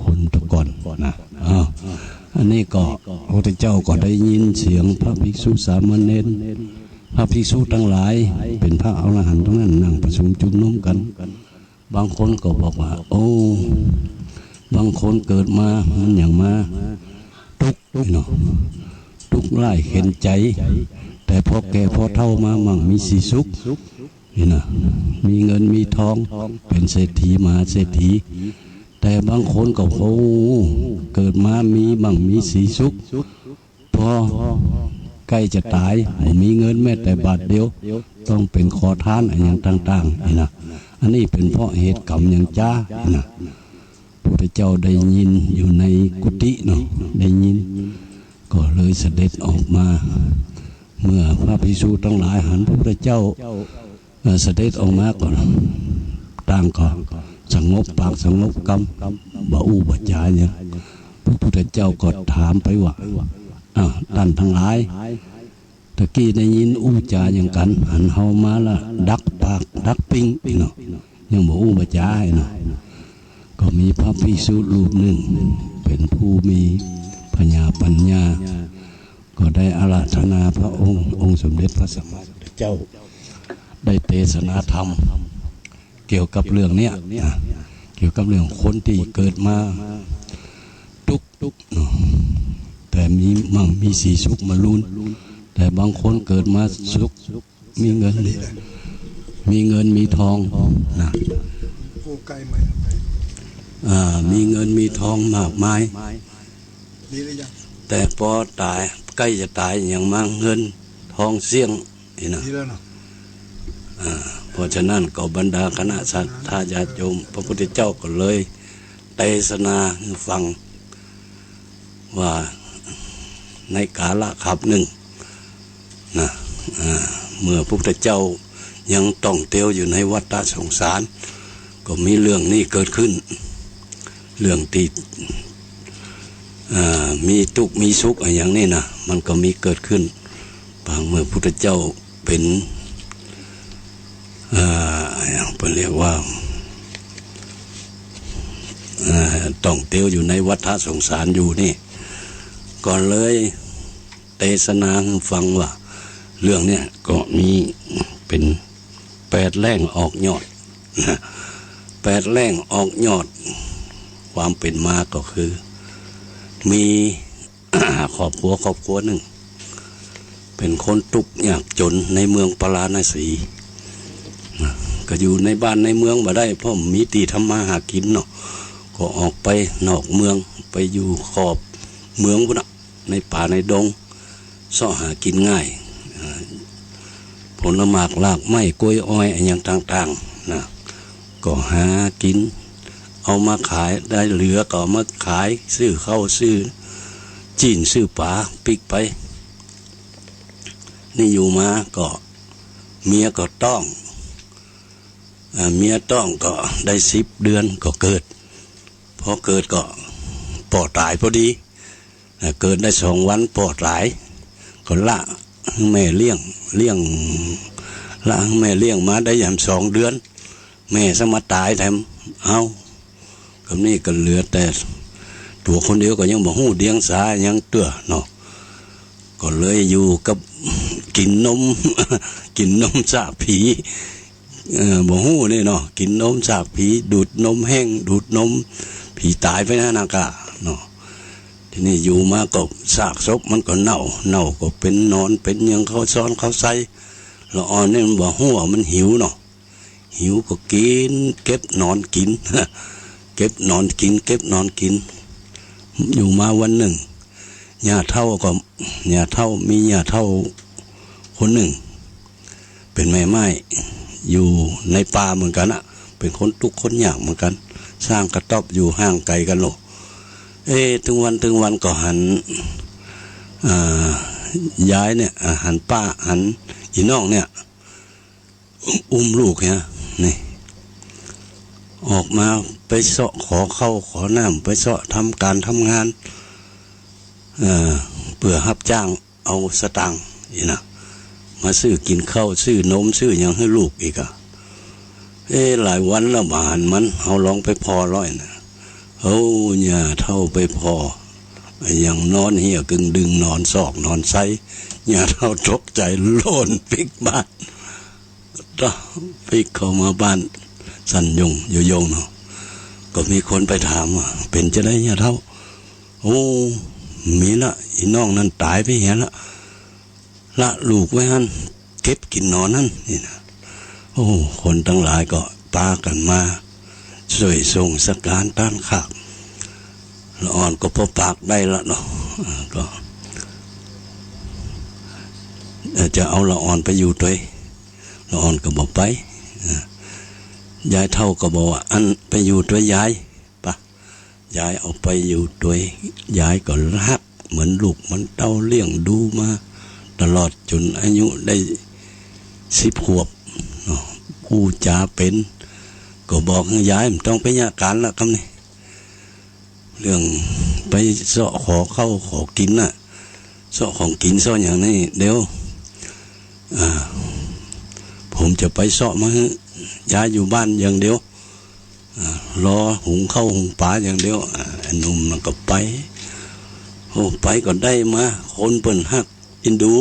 คนแต่ก่อนนะ อ้าว อันนี้ก็พระพุทธเจ้าก็ได้ยินเสียงพระภิกษุสามเณร พระภิกษุตังหลาย เป๋นพระอรหันต์ตังนั้น นั่งประชุมจุมนุมกั๋น บางคนก็บอกว่า โอ้ บางคนเกิดมามันหยังมา ตุ๊กข์เนาะ ตุ๊กข์ร้ายเข็ญใจ๋ แต่พอแก่พอเฒ่ามามั่งมีสีสุข นี่นะ มีเงินมีทอง เป๋นเศรษฐีมหาเศรษฐี แต่บางคนก็ โอ้ เกิดมามีมั่งมีสีสุข พอใก้จะต๋าย บ่มีเงินแม้แต่บาทเดียว ต้องเป๋นขอทานอะหยังต่างๆ นี่นะ อันนี้เป๋นเพราะเหตุกรรมหยังจา นี่นะ พระพุทธเจ้าได้ยินอยู่ในกุฏิเนาะ ได้ยิน ก็เลยเสด็จออกมา เมื่อพระภิกษุตังหลายหันพระพุทธเจ้า เอ่อ เสด็จออกมาก็ ต่างก็สงบปากสงบกำ บ่อู้บ่จ๋าหยัง พระพุทธเจ้าก็ถามไปว่า อ้าว ต้านตังหลาย ตะกี้ได้ยินอู้จ๋าหยังกั๋น หันเฮามาละดักปากดักปิ้งเนาะ ยังบ่อู้บ่จ๋าเนาะ ก็มีพระภิกษุรูปนึ่ง เป๋นผู้มีผญาปั๋ญญา ก็ได้อาราธนาพระองค์ องค์สมเด็จพระสัมมาสัมพุทธเจ้า ได้เตสนาธรรม เกี่ยวกับเรื่องเนี้ยนะ เกี่ยวกับเรื่องคนตี้เกิดมาตุ๊กข์เนาะ แต่มีมั่งมีสีสุขมาลูน แต่บางคนเกิดมาสุข มีเงิน มีเงินมีทองนะ โอ้ ใก้ไหม อ่า มีเงินมีทองมากมาย มีหรือยัง แต่ปอต๋าย ใก้จะต๋ายหยังมาเงินทองเสี้ยง นี่นะ ดีแล้วเนาะ อ่า เพราะฉะนั้นก็บรรดาคณะศรัทธาญาติโยม พระพุทธเจ้าก็เลยเตสนาหื้อฟัง ว่าในกาละคาบนึ่งนะ อ่า เมื่อพระพุทธเจ้ายังต้องเตียวอยู่ในวัฏสงสาร ก็มีเรื่องนี้เกิดขึ้น เรื่องตี้ อ่า มีตุ๊กข์มีสุขอะหยังนี่นะ มันก็มีเกิดขึ้น ปางเมื่อพุทธเจ้าเป๋น อ่า อะหยังเปิ้นเรียกว่า อ่า ต้องเตียวอยู่ในวัฏสงสารอยู่นี่ ก็เลยเตสนาหื้อฟังว่า เรื่องเนี้ยก็มีเป๋นแปดแหล่งออกยอด แปดแหล่งออกยอด ความเป๋นมาก็คือ มี ครอบครัว ครอบครัวนึ่ง เป๋นคนตุ๊กข์ยากจ๋นในเมืองปาราณสี ก็อยู่ในบ้านในเมืองบ่ได้ เพราะบ่มีตี้ทำมาหากิ๋นเนาะ ก็ออกไปนอกเมือง ไปอยู่ขอบเมืองพุ้นน่ะ ในป่าในดง เซาะหากิ๋นง่าย อ่า ผลหมากรากไม้ กล้วยอ้อยอะหยังต่างๆ นะ ก็หากิ๋น เอามาขาย ได้เหลือก็เอามาขาย ซื้อข้าว ซื้อจี๋น ซื้อป๋าปิ๊กไป นี่อยู่มาก็เมียก็ต๊อง อ่า เมียต๊องก็ได้สิบเดือนก็เกิด พอเกิดก็ป้อต๋ายพอดี อ่า เกิดได้สองวันป้อต๋าย ก็ละ หื้อแม่เลี้ยง เลี้ยง ละหื้อแม่เลี้ยงมาได้แหมสองเดือน แม่ซะมาต๋ายแถม เอ้า กำนี้ก็เหลือแต่ตั๋วคนเดียวก็ยังบ่ฮู้เดียงสาหยังเตื้อเนาะ ก็เลยอยู่กับกิ๋นนม กิ๋นนมซากผี เอ่อ บ่ฮู้นี่เนาะ กิ๋นนมซากผี ดูดนมแห้ง ดูดนมผีต๋ายไปหั้นนะก้าเนาะ ทีนี้อยู่มาก็ซากศพมันก็เน่า เน่าก็เป๋นหนอนเป๋นหยัง เขาซ้อนเขาใส่ ละอ่อนนี่มันบ่ฮู้ว่ามันหิวเนาะ หิวก็กิ๋น เก็บหนอนกิ๋น เก็บหนอนกิ๋น เก็บหนอนกิ๋น อยู่มาวันนึ่ง ย่าเฒ่าก็ ย่าเฒ่า มีย่าเฒ่าคนนึ่ง เป๋นแม่ไม้ อยู่ในป่าเหมือนกั๋นอะ เป๋นคนตุ๊กข์คนยากเหมือนกั๋น สร้างกระต๊อบอยู่ห่างไก๋กั๋นโล เอ๊ะ ตึงวันตึงวันก็หัน อ่า ยายเนี่ย อ่า หันป้า หันอี่น้องเนี่ย อุ้มลูกเนี่ย นี่ ออกมาไปเซาะขอข้าวขอน้ำ ไปเซาะทำก๋านทำงาน เอ่อ เปื้อฮับจ้างเอาสตางค์นี่นะ มาซื้อกิ๋นข้าว ซื้อนม ซื้อหยังหื้อลูกอีกอะ เอ๊ะ หลายวันแล้วบ่หันมัน เฮาลองไปผ่อลอยนะ โอ้ ย่าเฒ่าไปผ่อ ยังนอนเหี่ยกึ่งดึง นอนซอกนอนไซ ย่าเฒ่าตกใจ๋ โล่นปิ๊กบ้าน ตะปิ๊กเข้ามาบ้าน สั่นยงโยโยงเนาะ ก็มีคนไปถามว่า เป๋นจาใดย่าเฒ่า โอ้ มีละ อี่น้องนั้นต๋ายไปเหียละ ละลูกไว้หั้น เก็บกิ๋นหนอนหั้น นี่นะ โอ้ คนตังหลายก็ปากั๋นมา ซ่วยส่งสังฆารต้านขาก ละอ่อนก็ปอปากได้ละเนาะ อ่า ก็ เอ่อ จะเอาละอ่อนไปอยู่ตวย ละอ่อนก็บ่ไป อ่า ยายเฒ่าก็บอกว่า อั้นไปอยู่ตวยยาย ปะ ยายเอาไปอยู่ตวย ยายก็ฮักเหมือนลูกเหมือนเต้า เลี้ยงดูมาตลอดจ๋นอายุได้สิบขวบเนาะ อู้จ๋าเป๋น ก็บอกหื้อยายบ่ต้องไปเยียะก๋านละ กำนี้ เรื่องไปเซาะขอข้าวขอกิ๋นน่ะ เซาะของกิ๋นเซาะหยังนี่ เดี๋ยว อ่า ผมจะไปเซาะมาหื้อ ยายอยู่บ้านอย่างเดียว อ่า รอหุงข้าวหุงป๋าอย่างเดียว อ่า ไอ้หนุ่มมันก็ไป โอ้ ไปก็ได้มา คนเปิ้นฮักเอ็นดู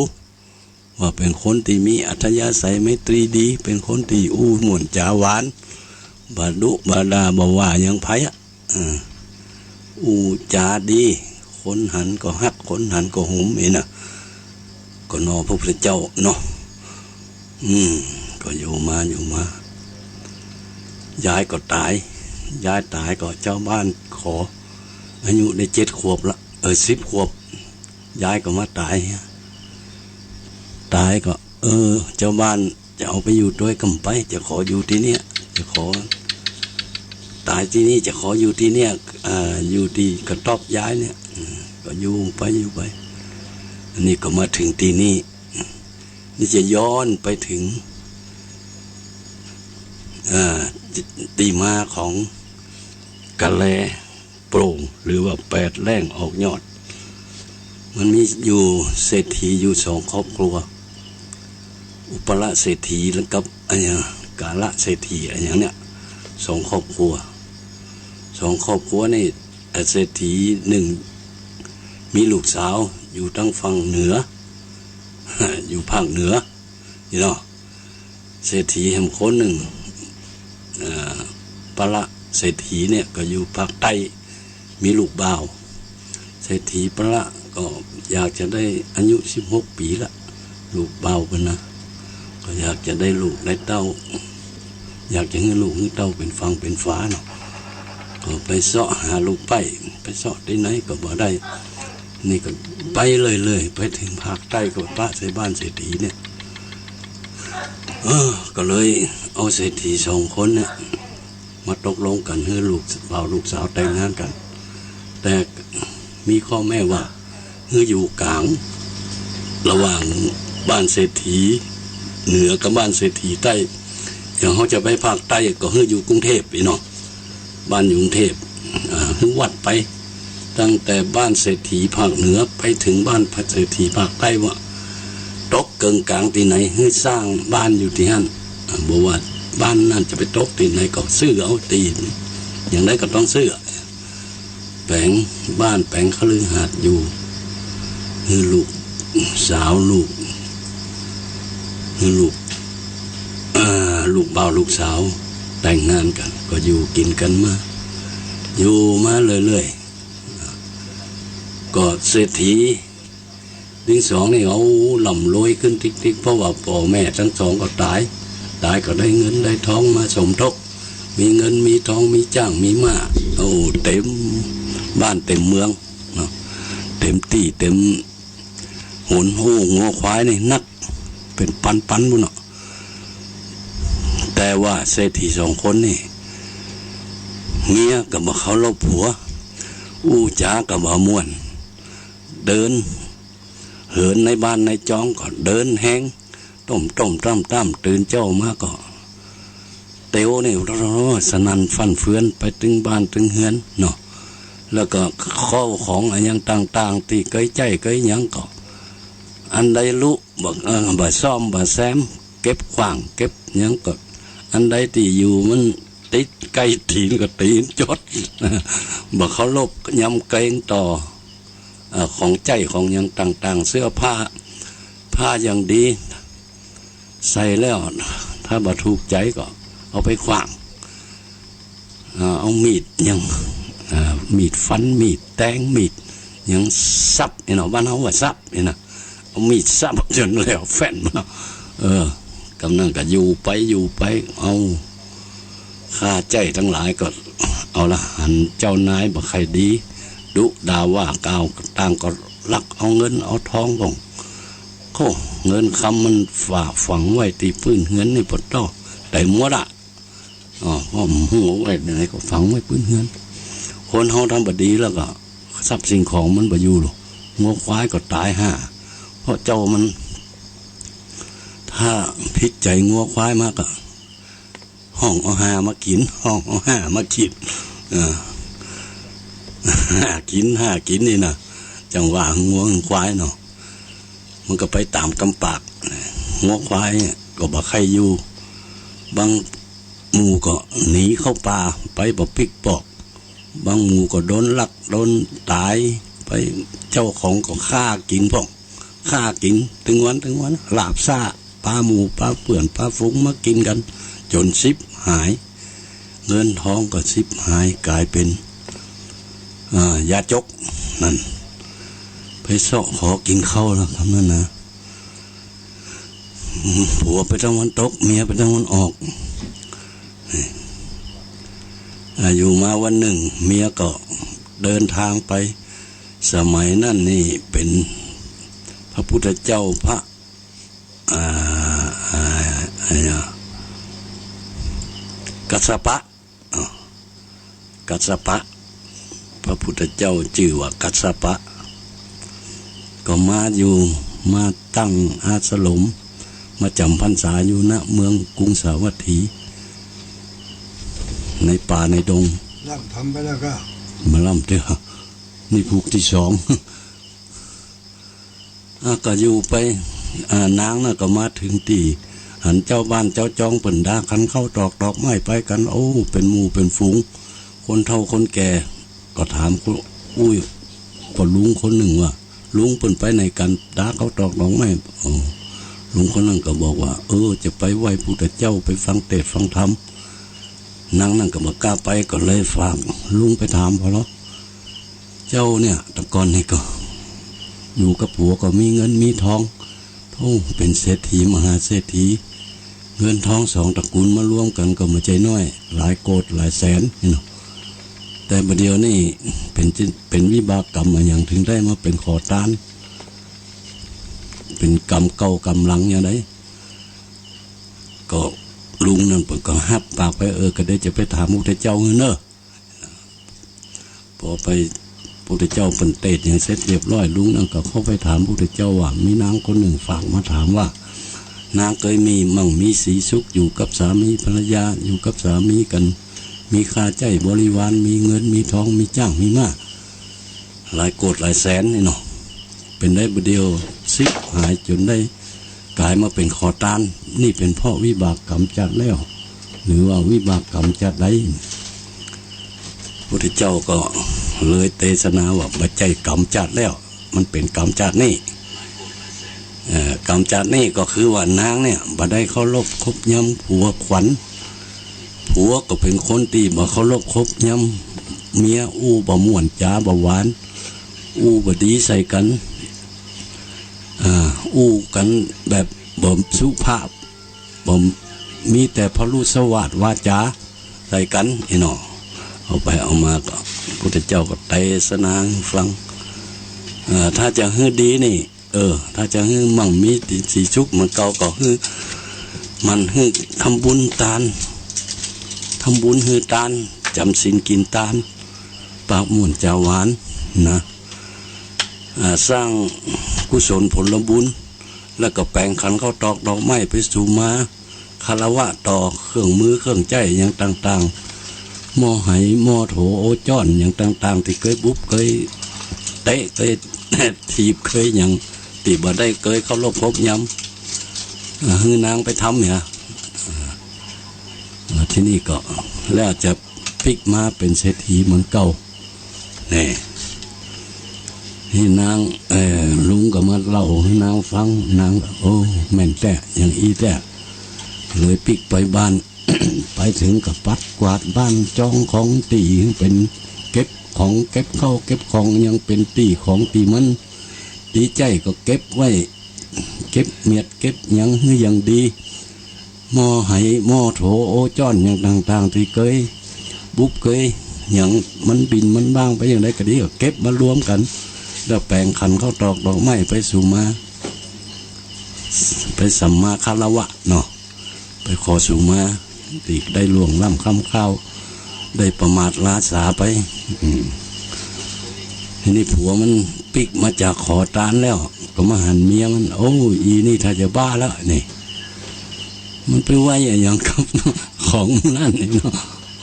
ว่าเป๋นคนตี้มีอัธยาศัยไมตรีดี เป๋นคนตี้อู้ม่วนจ๋าหวาน บ่ดุบ่ด่า บ่ว่าหยังใผอะ เออ อู้จ๋าดี คนหันก็ฮัก คนหันก็หุม อี้น่ะ ก็นอพระพุทธเจ้าเนาะ อืม ก็อยู่มา อยู่มา ยายก็ต๋าย ยายต๋ายก็จาวบ้านขอ อายุได้เจ็ดขวบละ เออ สิบขวบ ยายก็มาต๋าย ต๋ายก็ เออ จาวบ้านจะเอาไปอยู่ตวยก็บ่ไป จะขออยู่ตี้เนี่ย จะขอต๋ายตี้นี่ จะขออยู่ตี้เนี่ย อ่า อยู่ตี้กระต๊อบยายเนี่ย อืม ก็อยู่ไป อยู่ไป อันนี้ก็มาเถิงตี้นี่ นี่จะย้อนไปเถิง อ่า ตี้มาของกะแล โปร่ง หรือว่าแปดแล้งออกยอด มันมีอยู่เศรษฐีอยู่สองครอบครัว อุปละเศรษฐีแล้วกับอะหยัง กาละเศรษฐีอะหยังเนี่ย สองครอบครัว สองครอบครัวนี่ เศรษฐีนึ่งมีลูกสาวอยู่ตางฝั่งเหนือ อยู่ภาคเหนือ นี่เนาะ เศรษฐีแหมคนนึ่ง เอ่อ ปละเศรษฐีเนี่ยก็อยู่ภาคใต้ มีลูกบ่าว เศรษฐีปละก็อยากจะได้อายุสิบหกปี๋ละ ลูกบ่าวเปิ้นนะ ก็อยากจะได้ลูกได้เต้า อยากจะหื้อลูกหื้อเต้าเป๋นฝั่งเป๋นฝาเนาะ ก็ไปเซาะหาลูกใป๊ ไปเซาะตี้ไหนก็บ่ได้ นี่ก็ไปเรื่อยๆ ไปเถิงภาคใต้ก็ปะใส่บ้านเศรษฐีเนี่ย เออ ก็เลยเอาเศรษฐีสองคนเนี่ย มาตกลงกั๋นหื้อลูกบ่าวลูกสาวแต่งงานกั๋น แต่มีข้อแม้ว่า หื้ออยู่ก๋าง ระหว่างบ้านเศรษฐีเหนือกับบ้านเศรษฐีใต้ อย่างเฮาจะไปภาคใต้ก็หื้ออยู่กรุงเทพฯ อี้เนาะ บ้านอยู่กรุงเทพฯ อ่า หื้อวัดไป ตั้งแต่บ้านเศรษฐีภาคเหนือไปเถิงบ้านเศรษฐีภาคใต้ว่า ตก เกิ่งก๋างตี้ไหน หื้อสร้างบ้านอยู่ตี้หั้น บ่ว่าบ้านนั้นจะไปตกตี้ไหนก็ซื้อเอา ตี้อย่างใดก็ต้องซื้อ แป๋งบ้านแป๋งคฤหาสน์อยู่ หื้อลูกสาวลูก หื้อลูก อ่า ลูกบ่าวลูกสาวแต่งงานกั๋น ก็อยู่กิ๋นกั๋นมา อยู่มาเรื่อยๆ ก็เศรษฐี ติงสองนี่เขาร่ำรวยขึ้นติ๊กๆ เพราะว่าป้อแม่ตึงสองก็ต๋าย ต๋ายก็ได้เงินได้ทองมาสมทบ มีเงินมีทองมีจ๊างมีม้า โอ้ เต๋มบ้านเต๋มเมืองเนาะ เต๋มตี้เต๋มหน โอ้ งัวควายนี่นัก เป๋นปันๆ ปู้นเนาะ แต่ว่าเศรษฐีสองคนนี่ เมียก็บ่เคารพผัว อู้จ๋าก็บ่ม่วน เดิน เหินในบ้านในจองก็เดินแฮง ต้มๆ ต้ำๆ ตื่นเจ๊ามาก็ เตียวนี่ สนั่นฟั่นเฟือนไปตึงบ้านตึงเฮือนเนาะ แล้วก็ข้าวของอะหยังต่างๆ ตี้เกยใจ๊เกยหยังก็ อันใดลุบ่ เอ่อ บ่ซ่อมบ่แซม เก็บขว้างเก็บหยังก็ อันใดตี้อยู่มันติดใก้ตี๋นก็ตี๋นจด บ่เคารพยำเกรงต่อ เอ่อ ของใจ๊ของหยังต่างๆ เสื้อผ้า ผ้าอย่างดี ใส่แล้วถ้าบ่ถูกใจ๋ก็เอาไปขว้าง อ่า เอามีดหยัง อ่า มีดฟัน มีดแตง มีดหยังสับนี่เนาะ บ้านเฮาว่าสับนี่นะ เอามีดสับจ๋นแล้วแฟ้นมา เออ กำนั้นก็อยู่ไปอยู่ไป เอา ข้าใจ๊ตังหลายก็ เอาละ หันเจ้านายบ่ใค่ดี ดุด่าว่ากล่าว ต่างก็ลักเอาเงินเอาทองพ่อง โอ้ เงินคำมันฝากฝังไว้ตี้ปื้นเฮือนนี่ปะต๊อ เต๋มหมดอะ อ้อ พ่อมันหัวไว้ไหนก็ฝังไว้ปื้นเฮือน คนเฮาทำบ่ดีแล้วก็ ทรัพย์สิ่งของมันบ่อยู่หรอก งัวควายก็ต๋ายห่า เพราะเจ้ามัน ถ้าผิดใจ๋งัวควายมาก็ ฮ้องเอาห่ามากิ๋น ฮ้องเอาห่ามากิ๋น เออ ห่ากิ๋น ห่ากิ๋นนี่นะ จั่งว่างัวควายเนาะ มันก็ไปต๋ามกำปาก งัวควายเนี่ยก็บ่ใค่อยู่ บางหมู่ก็หนีเข้าป่าไปบ่ปิ๊กปอก บางหมู่ก็โดนลักโดนต๋ายไป เจ้าของก็ฆ่ากิ๋นพ่อง ฆ่ากิ๋นตึงวันตึงวัน ลาบซ่า ปาหมู่ปาเปื้อนปาฝูงมากิ๋นกั๋น จ๋นฉิบหาย เงินทองก็ฉิบหาย ก๋ายเป๋น อ่า ยาจก นั่น ไปเซาะขอกิ๋นข้าวแล้วกำนั้นนะ ผัวไปตะวันตก เมียไปตะวันออก อ่า อยู่มาวันนึ่ง เมียก็เดินตางไป สมัยนั้นนี่เป๋นพระพุทธเจ้า พระ อ่า อ่า อะไรนะ กัสสปะ อ่า กัสสปะ พระพุทธเจ้าจื้อว่ากัสสปะ ก็มาอยู่ มาตั้งอาสรม มาจ๋ำพรรษาอยู่ ณ เมืองกรุงสาวัตถี ในป่าในดง ร่ำทำไปแล้วก็ บ่ร่ำเตื้อ นี่ผูกตี้สอง อ่ะ ก็อยู่ไป อ่า นางน่ะก็มาเถิงตี้ หันเจ้าบ้านเจ้าจองเปิ้นดาขันข้าวตอกดอกไม้ไปกั๋น โอ้ เป๋นหมู่เป๋นฝูง คนเฒ่าคนแก่ ก็ถามคน อุ้ย ป้อลุงคนนึ่งว่า ลุงเปิ้นไปไหนกั๋น ดาข้าวตอกดอกไม้ โอ้ ลุงคนนั้นก็บอกว่า เออ จะไปไหว้พุทธเจ้า ไปฟังเตสน์ฟังธรรม นางนั่นก็บ่กล้าไป ก็เลยฝากลุงไปถามพ่อเลาะ เจ้าเนี่ย แต่ก่อนนี่ก็ อยู่กับผัวก็มีเงินมีทอง โอ้ เป๋นเศรษฐีมหาเศรษฐี เงินทองสองตระกูลมารวมกั๋นก็บ่ใจ้น้อย หลายโกฏหลายแสนนี่เนาะ แต่บ่าเดี่ยวนี้เป๋นจิ เป๋นวิบากกรรมอะหยังเถิงได้มาเป๋นขอตาน เป๋นกรรมเก่ากรรมหลังอย่างใด ก็ลุงนั่นเปิ้นก็ฮับปากไป เออ ก็เดี๋ยวจะไปถามพุทธเจ้าหื้อเน่อ ปอไป พุทธเจ้าเปิ้นเตสน์หยังเสร็จเรียบร้อย ลุงนั่นก็เข้าไปถามพุทธเจ้าว่า มีนางคนนึ่งฝากมาถามว่า นางเกยมีมั่งมีสีสุข อยู่กับสามีภรรยา อยู่กับสามีกั๋น มีข้าใจ๊บริวาร มีเงินมีทอง มีจ๊างมีม้า หลายโกฏหลายแสนนี่เนาะ เป๋นได้บ่าเดี่ยวฉิบหายจ๋นได้ ก๋ายมาเป๋นขอตาน นี่เป๋นเพราะวิบากกรรมจาติแล้ว หรือว่าวิบากกรรมจาติใด พุทธเจ้าก็เลยเตสนาว่า บ่ใจ้กรรมจาติแล้ว มันเป๋นกรรมจาตินี้ เอ่อ กรรมจาตินี้ก็คือว่านางเนี่ยบ่ได้เคารพคบย้ำผัวขวัญ ผัวก็เป๋นคนตี้บ่เคารพคบย้ำเมีย อู้บ่ม่วนจ๋าบ่หวาน อู้บ่ดีใส่กั๋น อ่า อู้กั๋นแบบบ่สุภาพ บ่ มีแต่พรุสวาทวาจ๋าใส่กั๋น อี้หนอ เอาไปเอามาก็ พุทธเจ้าก็เตสนาหื้อฟัง เอ่อ ถ้าจะหื้อดีนี่ เออ ถ้าจะหื้อมั่งมีสีสุขเหมือนเก่าก็หื้อ หมั่นหื้อทำบุญตาน ทำบุญหื้อตาน จ๋ำศีลกิ๋นตาน ปากม่วนจ๋าหวานนะ อ่า สร้างกุศลผลบุญ แล้วก็แป๋งขันข้าวตอกดอกไม้ไปสู่มา คารวะต่อเครื่องมือเครื่องใจ๊อย่างต่างๆ หม้อไหหม้อโถโอจ้อนอย่างต่างๆ ตี้เกยบุบเกยเตะเกยถีบเกยหยัง ตี้บ่ได้เกยเคารพคบย้ำ อ่า หื้อนางไปทำเนี่ย อ่า อ่า ทีนี้ก็แล้วจะปิ๊กมาเป๋นเศรษฐีเหมือนเก่า แน่ นี่นาง เอ่อ ลุงก็มาเล่าหื้อนางฟัง นาง โอ้ แม่นแต๊ อย่างอี้แต๊ เลยปิ๊กไปบ้าน ไปเถิงก็ปัดกวาดบ้าน จองของตี้หื้อเป๋น เก็บของเก็บข้าวเก็บของหยังเป๋นตี้ของตี้มันดีใจ๊ก็เก็บไว้ เก็บเมียดเก็บหยังหื้ออย่างดี หม้อไหหม้อโถโอจ้อนอย่างต่างๆ ตี้เกยบุบเกยหยัง มันบิ่นมันบ้างไปอย่างใดก็ดี ก็เก็บมารวมกั๋น แล้วแป๋งขันข้าวตอกดอกไม้ไปสู่มา ไปสัมมาคารวะเนาะ ไปขอสู่มา ตี้ได้ล่วงล้ำค่ำคาว ได้ประมาทล้าสาไป อืม ทีนี้ผัวมันปิ๊กมาจากขอตานแล้ว ก็มาหันเมียมัน โอ้ อีนี่ถ้าจะบ้าแล้วนี่ มันไปไหว้อะหยังกับของนั่นนี่เนาะ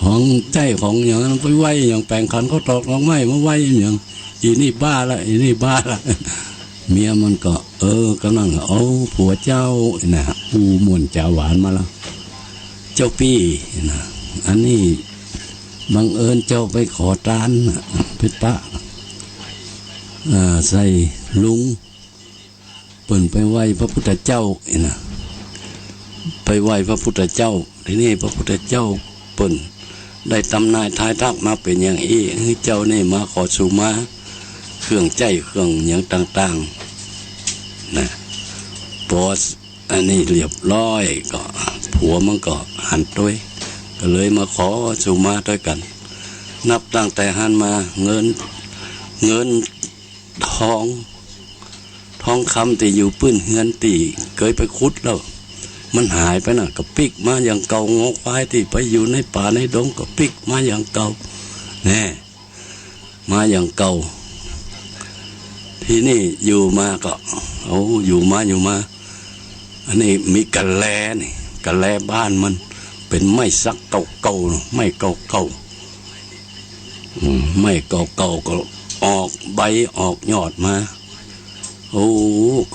ของใจ๊ของหยัง มันไปไหว้อะหยัง แป๋งขันข้าวตอกดอกไม้มาไหว้อะหยัง อีนี่บ้าละ อีนี่บ้าละ เมียมันก็ เออ กำลัง โอ้ ผัวเจ้าน่ะ อู้ม่วนจ๋าหวานมาแล้ว เจ้าปี้น่ะ อันนี้บังเอิญเจ้าไปขอตานน่ะ ไปปะ อ่า ใส่ลุง เปิ้นไปไหว้พระพุทธเจ้านี่นะ ไปไหว้พระพุทธเจ้า ทีนี้พระพุทธเจ้าเปิ้นได้ตำนายทายทักมาเป๋นอย่างอี้ หื้อเจ้านี่มาขอสู่มา เครื่องใจ๊เครื่องหยังต่างๆ นะ ปออันนี้เรียบร้อยก็ ผัวมันก็หันตวย ก็เลยมาขอสู่มาตวยกั๋น นับตั้งแต่หั้นมา เงิน เงิน ทอง ทองคำตี้อยู่ปื้นเฮือนตี้เกยไปขุดแล้ว มันหายไปน่ะ ก็ปิ๊กมาอย่างเก่า งัวควายตี้ไปอยู่ในป่าในดงก็ปิ๊กมาอย่างเก่า แน่ มาอย่างเก่า ทีนี้อยู่มาก็ เอา อยู่มาอยู่มา อันนี้มีกะแลนี่ กะแลบ้านมัน เป๋นไม้สักเก่าๆ เนาะ ไม้เก่าๆ อืม ไม้เก่าๆ ก็ออกใบออกยอดมา โอ้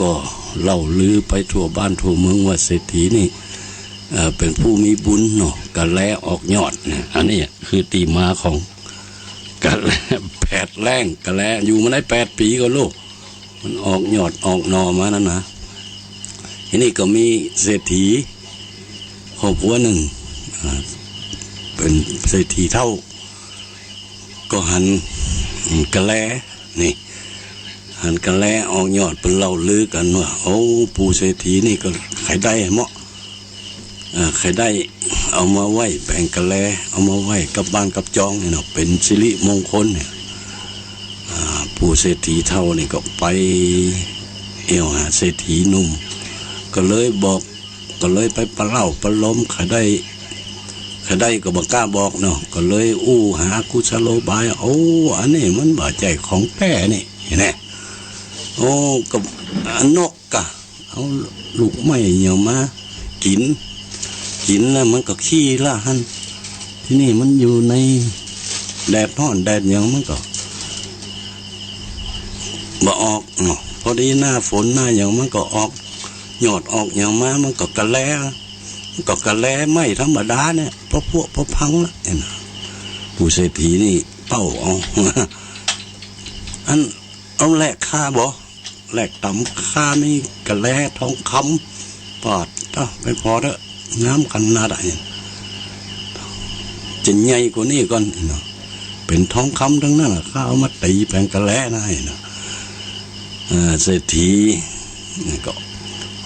ก็เล่าลือไปทั่วบ้านทั่วเมืองว่าเศรษฐีนี่ เอ่อ เป๋นผู้มีบุญเนาะ กะแลออกยอดเนี่ย อันนี้คือตี้มาของกะแล แผดแล้ง กะแลอยู่มาได้แปดปี๋ก็ลูก มันออกยอดออกหน่อมานั่นนะ ทีนี้ก็มีเศรษฐีครอบครัวนึ่ง อ่า เป๋นเศรษฐีเฒ่า ก็หัน อืม กะแลนี่ หันกะแลออกยอด เปิ้นเล่าลือกั๋นว่า โอ้ ปู่เศรษฐีนี่ก็ใค่ได้เหมาะ อ่า ใค่ได้เอามาไหว้แป๋งกะแล เอามาไหว้กับบ้านกับจองนี่เนาะ เป๋นสิริมงคลเนี่ย อ่า ปู่เศรษฐีเฒ่านี่ก็ไปแอ่วหาเศรษฐีหนุ่ม ก็เลยบอก ก็เลยไปประเล่าประโลม ใค่ได้ ใค่ได้ก็บ่กล้าบอกเนาะ ก็เลยอู้หากุศโลบาย โอ้ อันนี้มันบ่ใจ้ของแต๊นี่ หันแน่ โอ้ ก็นก กะเอาลูกไม้หยังมากิ๋น กิ๋นแล้วมันก็ขี้ละหั้น ทีนี้มันอยู่ในแดดฮ้อนแดดหยังมันก็บ่ออกเนาะ พอดีหน้าฝนหน้าหยังมันก็ออก ยอดออกหยังมา มันก็กะแล มันก็กะแลไม้ธรรมดาเนี่ย พอผุพอพังละ เห็นบ่ ปู่เศรษฐีนี่เป้าเอา อัน เอาแลกข้าบ่ แลกตำ ข้ามีกะแลทองคำ ปาด เอ้า ไปผ่อเต๊อะ งามขนาดอะ จะใหญ่กว่านี้ก่อนเนาะ เป๋นทองคำตึงนั้นล่ะ ข้าเอามาตี๋แป๋งกะแลนะ เนาะ เอ่อ เศรษฐีนี่ก็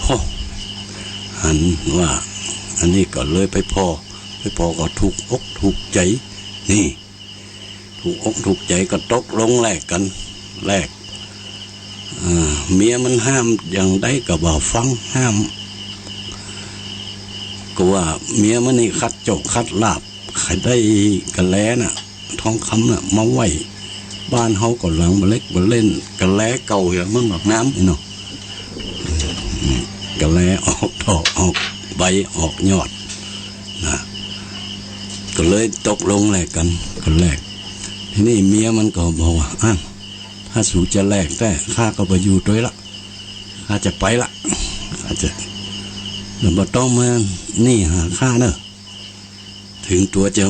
โฮ หันว่า อันนี้ก็เลยไปผ่อ ไปผ่อก็ถูกอกถูกใจ๋ นี่ ถูกอกถูกใจ๋ก็ตกลงแลกกั๋น แลก เอ่อ เมียมันห้ามอย่างใดก็บ่ฟัง ห้าม ก็ว่าเมียมันนี่ขัดโจคขัดลาภ ใค่ได้กะแลน่ะ ทองคำน่ะ มาไว้บ้านเฮาก็หลังบ่เล็กบ่เล่น กะแลเก่าอย่างมันบักงามเนาะ กะแลออกดอกออกใบออกยอดนะ ก็เลยตกลงแลกกั๋น ก็แลก ทีนี้เมียมันก็บอกว่า อ้าว ถ้าสูจะแลกแต๊ ข้าก็บ่อยู่ตวยละ ข้าจะไปละ ข้าจะ แล้วบ่ต้องมานี่หาข้าเน่อ เถิงตั๋วจะ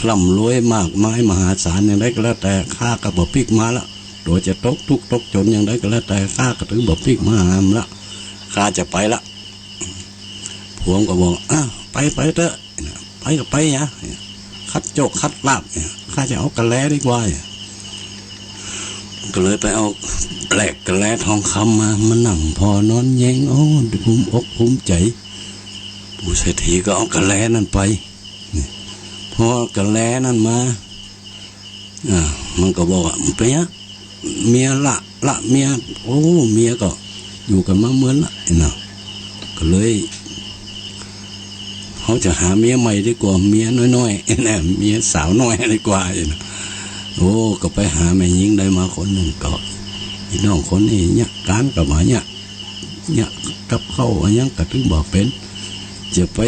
ร่ำรวยมากมายมหาศาลอย่างใดก็แล้วแต่ ข้าก็บ่ปิ๊กมาละ ตั๋วจะตกทุกข์ตกจ๋นอย่างใดก็แล้วแต่ ข้าก็ถือบ่ปิ๊กมาหามึงละ ข้าจะไปละ ผัวมันก็บอก อ้าว ไป ไปเต๊อะ ไปก็ไปหยัง ขัดโจคขัดลาภ ข้าจะเอากะแลดีกว่า ก็เลยไปเอาแลกกะแลทองคำมา มานั่งผ่อนอนแยง โอ้ ภูมิอกภูมิใจ๋ ปู่เศรษฐีก็เอากะแลนั้นไป นี่ พอกะแลนั้นมา อ่า มันก็บอกว่า มันเป๋นหยัง เมียละ ละเมีย โอ้ เมียก็อยู่กั๋นมาเมินละ เห็นบ่ ก็เลย เฮาจะหาเมียใหม่ดีกว่า เมียน้อยๆ นะ เมียสาวน้อยดีกว่า เห็นบ่ โอ้ ก็ไปหาแม่ญิงได้มาคนนึ่ง ก็ ปี้น้องคนนี้เยียะก๋านก็บ่เยียะ เยียะกับข้าวอะหยังก็ตึงบ่เป๋น จะไป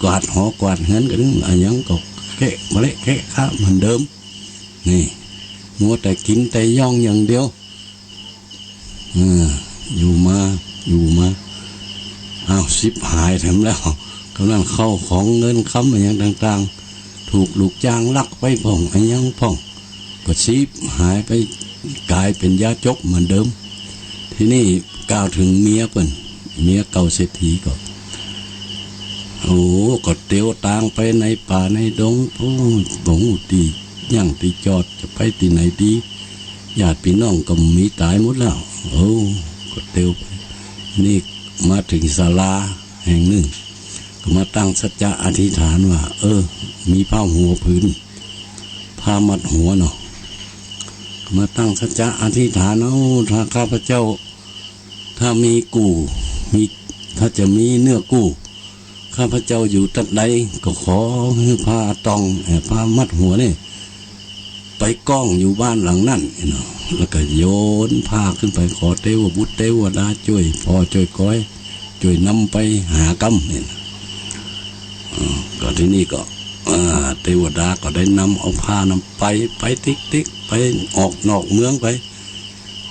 กวาดหอกวาดเฮือนก็ตึงอะหยังก็เกะเละเกะคะเหมือนเดิม นี่ มัวแต่กิ๋นแต่ย่องอย่างเดียว เออ อยู่มา อยู่มา อ้าว ฉิบหายแถมแล้ว กำลังเข้าของเงินคำอะหยังต่างๆ ถูกลูกจ้างลักไปพ่องอะหยังพ่อง ก็ฉิบหายไป ก๋ายเป๋นยาจกเหมือนเดิม ทีนี้กล่าวเถิงเมียเปิ้น เมียเก่าเศรษฐีก็ โอ้ ก็เตียวตางไปในป่าในดง โอ้ บ่ฮู้ตี้ยั้งตี้จอด จะไปตี้ไหนดี ญาติปี้น้องก็มีต๋ายหมดแล้ว โอ้ ก็เตียวไป นี่มาเถิงศาลาแห่งนึ่ง ก็มาตั้งสัจจะอธิษฐานว่า เออ มีผ้าหัวผืน ผ้ามัดหัวเนาะ ก็มาตั้งสัจจะอธิษฐาน เอ้า ถ้าข้าพเจ้า ถ้ามีกู้ มี ถ้าจะมีเนื้อกู้ ข้าพเจ้าอยู่ตั๊ดใด ก็ขอหื้อผ้าตอง เอ่อ ผ้ามัดหัวนี่ ไปก้องอยู่บ้านหลังนั้นเนาะ แล้วก็โยนผ้าขึ้นไปขอเตวบุตรเตวดาจ้วยผ่อจ้วยกอย จ้วยนำไปหากำเนี่ยนะ เอ่อ ก็ทีนี้ก็ อ่า เตวดาก็ได้นำเอาผ้านั้นไป ไปติ๊กๆ ไปออกนอกเมืองไป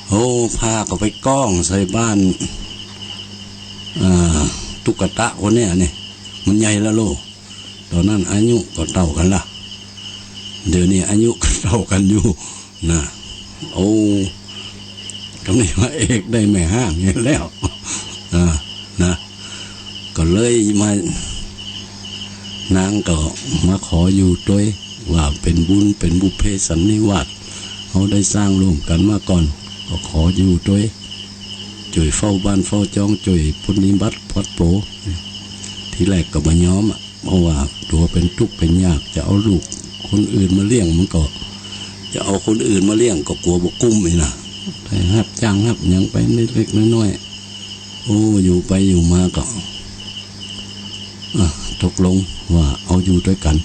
โอ้ ผ้าก็ไปก้องใส่บ้าน อ่า ตุ๊กตะคนเนี้ยนี่ มันใหญ่แล้วโล ต๋อนนั้นอายุก็เต้ากั๋นละ เดี๋ยวนี้อายุก็เต้ากั๋นอยู่นะ โอ้ กำนี้พระเอกได้แม่ฮ้างนี่แล้ว อ่า นะ ก็เลยมา นางก็มาขออยู่ตวย ว่าเป๋นบุญ เป๋นบุพเพสันนิวาส เฮาได้สร้างร่วมกั๋นมาก่อน ก็ขออยู่ตวย จ้วยเฝ้าบ้านเฝ้าจอง จ้วยปฏิบัติพอดโผ ทีแรกก็บ่ยอมอะ เพราะว่าตั๋วเป๋นตุ๊กเป๋นยาก จะเอาลูกคนอื่นมาเลี้ยงมันก็ จะเอาคนอื่นมาเลี้ยงก็กั๋วบ่กุ้มนี่นะ ไปฮับจ้างฮับหยังไปเล็กๆ น้อยๆ โอ้ อยู่ไปอยู่มาก็ อ่ะ ตกลงว่าเอาอยู่ตวยกั๋น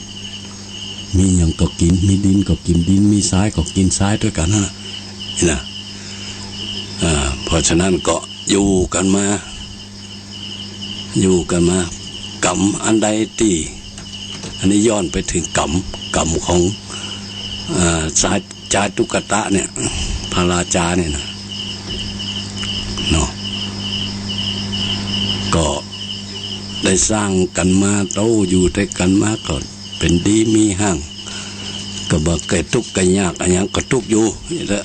มีหยังก็กิ๋น มีดินก็กิ๋นดิน มีทรายก็กิ๋นทรายตวยกั๋นหั้นน่ะ นี่นะ อ่า เพราะฉะนั้นก็อยู่กั๋นมา อยู่กั๋นมา กรรมอันใดตี้ อันนี้ย้อนไปเถิงกรรม กรรมของ อ่า ชาย จาตุกะตะเนี่ย พระราชาเนี่ยนะ เนาะ ก ก็ได้สร้างกั๋นมา โต้อยู่ตวยกั๋นมาก็เป๋นดีมีห้าง ก็บ่ใก้ตุ๊กข์ใก้ยากอะหยัง ก็ตุ๊กข์อยู่นี่แหละ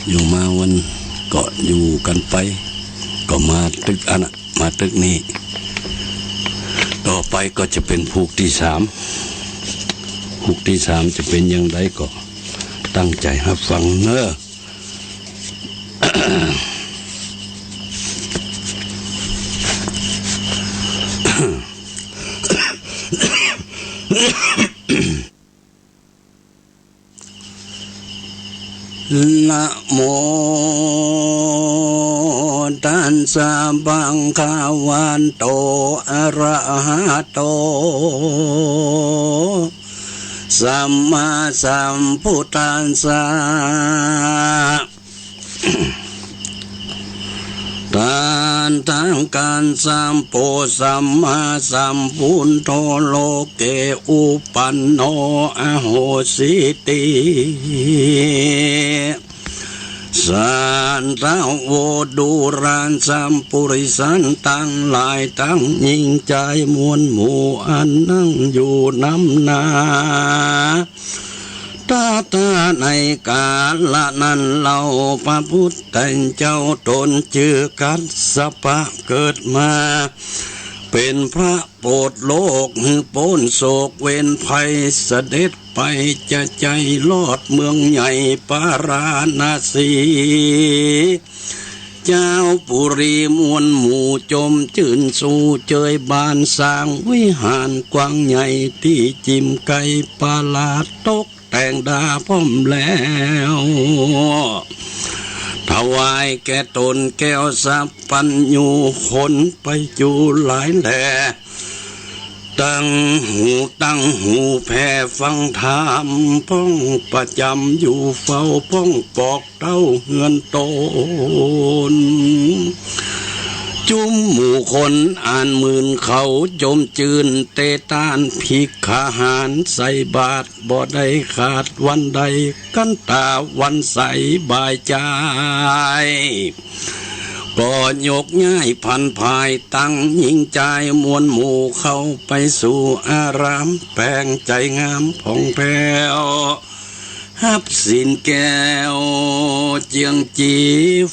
อยู่มาวันก็อยู่กั๋นไป ก็มาตึกอั้นน่ะ มาตึกนี้ ต่อไปก็จะเป๋นผูกตี้สาม ผูกตี้สามจะเป๋นอย่างใดก็ตั้งใจ๋ฮับฟังเน้อ นะโมตัสสะ ภะคะวะโต อะระหะโต สัมมาสัมพุทธัสสะ ตถาคะสัพโพ สัมมาสัมพุทโธ โลเก อุปปันโน อะโหสิติ สัตถะโว ดูราสัพปุริสันตังหลาย ตังญิงจายมวลหมู่ อันนั่งอยู่นำหน้า ตถา ในกาละนั้นเล่า พระพุทธเจ้าต๋นจื้อกัสสปะ เกิดมาเป๋นพระโปรดโลก หื้อป๊นโศกเวรภัย เสด็จไปจะใจ้รอดเมืองใหญ่ปาราณสี เจ้าปุรีมวลหมู่จมจื้นสู่เจยบาน สร้างวิหารกว้างใหญ่ตี้จิ่มไกปาลาด ตกแต่งดาพร้อมแล้ว ถวายแก่ต๋นแก้วสัพพัญญู คนไปอยู่หลายแล ตั้งหูตั้งหูแผ่ฟังธรรม พ่องประจ๋ำอยู่เฝ้า พ่องปอกเต้าเฮือนต๋น จุมหมู่คนอันมื่นเขาจมจื้น เตตานภิกขาหารใส่บาตรบ่ได้ขาดวันใด กันต๋าวันใสบ่ายจาย ก็ยกย้ายผันผาย ตังญิงจายมวลหมู่ เข้าไปสู่อาราม แป๋งใจ๋งามผ่องแผ้ว ฮับศีลแก้วเจียงจี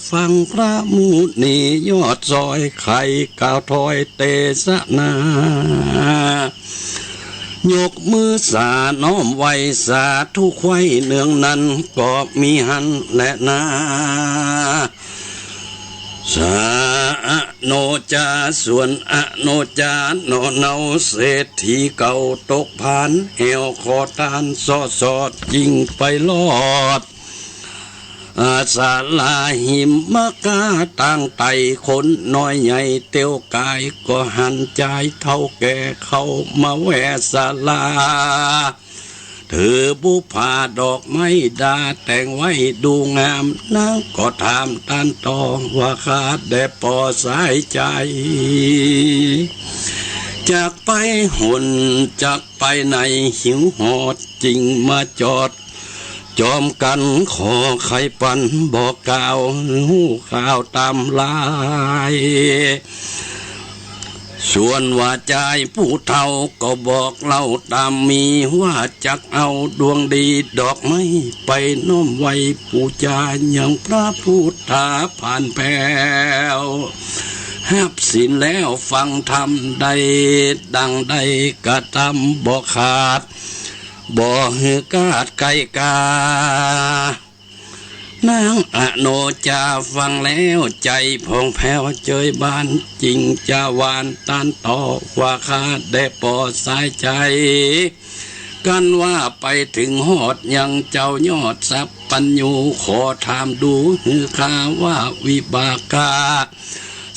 ฟังพระมุนียอดซอย ใค่กล่าวถ้อยเตสนา ยกมือสาน้อมไหว้สาธุไขว้ เนืองนั้นก็มีหั้นแลนา สาอโนจา ส่วนอโนจาหน่อเนา เศรษฐีเก่าตกผาน แอ่วขอตานส่อสอด ยิ่งไปรอด อา ศาลาหิมะกา ตางไต่คนน้อยใหญ่เตียวก๋าย ก็หันจายเฒ่าแก่เข้ามาแว่ศาลา ถือบุปผาดอกไม้ดา แต่งไว้ดูงาม นางก็ถามตานต่อว่า ข้าแด่ป้อสายใจ๋ จักไปหนจักไปไหน หิวหอดจึงมาจอด จอมกั๋นขอไขปัน บอกกล่าวหื้อฮู้ข่าวต๋ามลาย ส่วนว่าจายผู้เฒ่าก็บอกเล่าต๋ามมี ว่าจักเอาดวงดีดอกไม้ ไปน้อมไหว้ปู๋จายังพระพุทธาผ่านแผ้ว ฮับศีลแล้วฟังธรรมได้ ดังได้กระทำบ่ขาด บ่หื้อขาดไก่กา นางอโนจาฟังแล้วใจ๋ผ่องแผ้วเจยบาน จึงจะหวานตานต่อว่า ข้าแด่ป้อสายใจ๋ กันว่าไปเถิงฮอดยังเจ้ายอดสัพพัญญู ขอถามดูหื้อข้าว่าวิบากา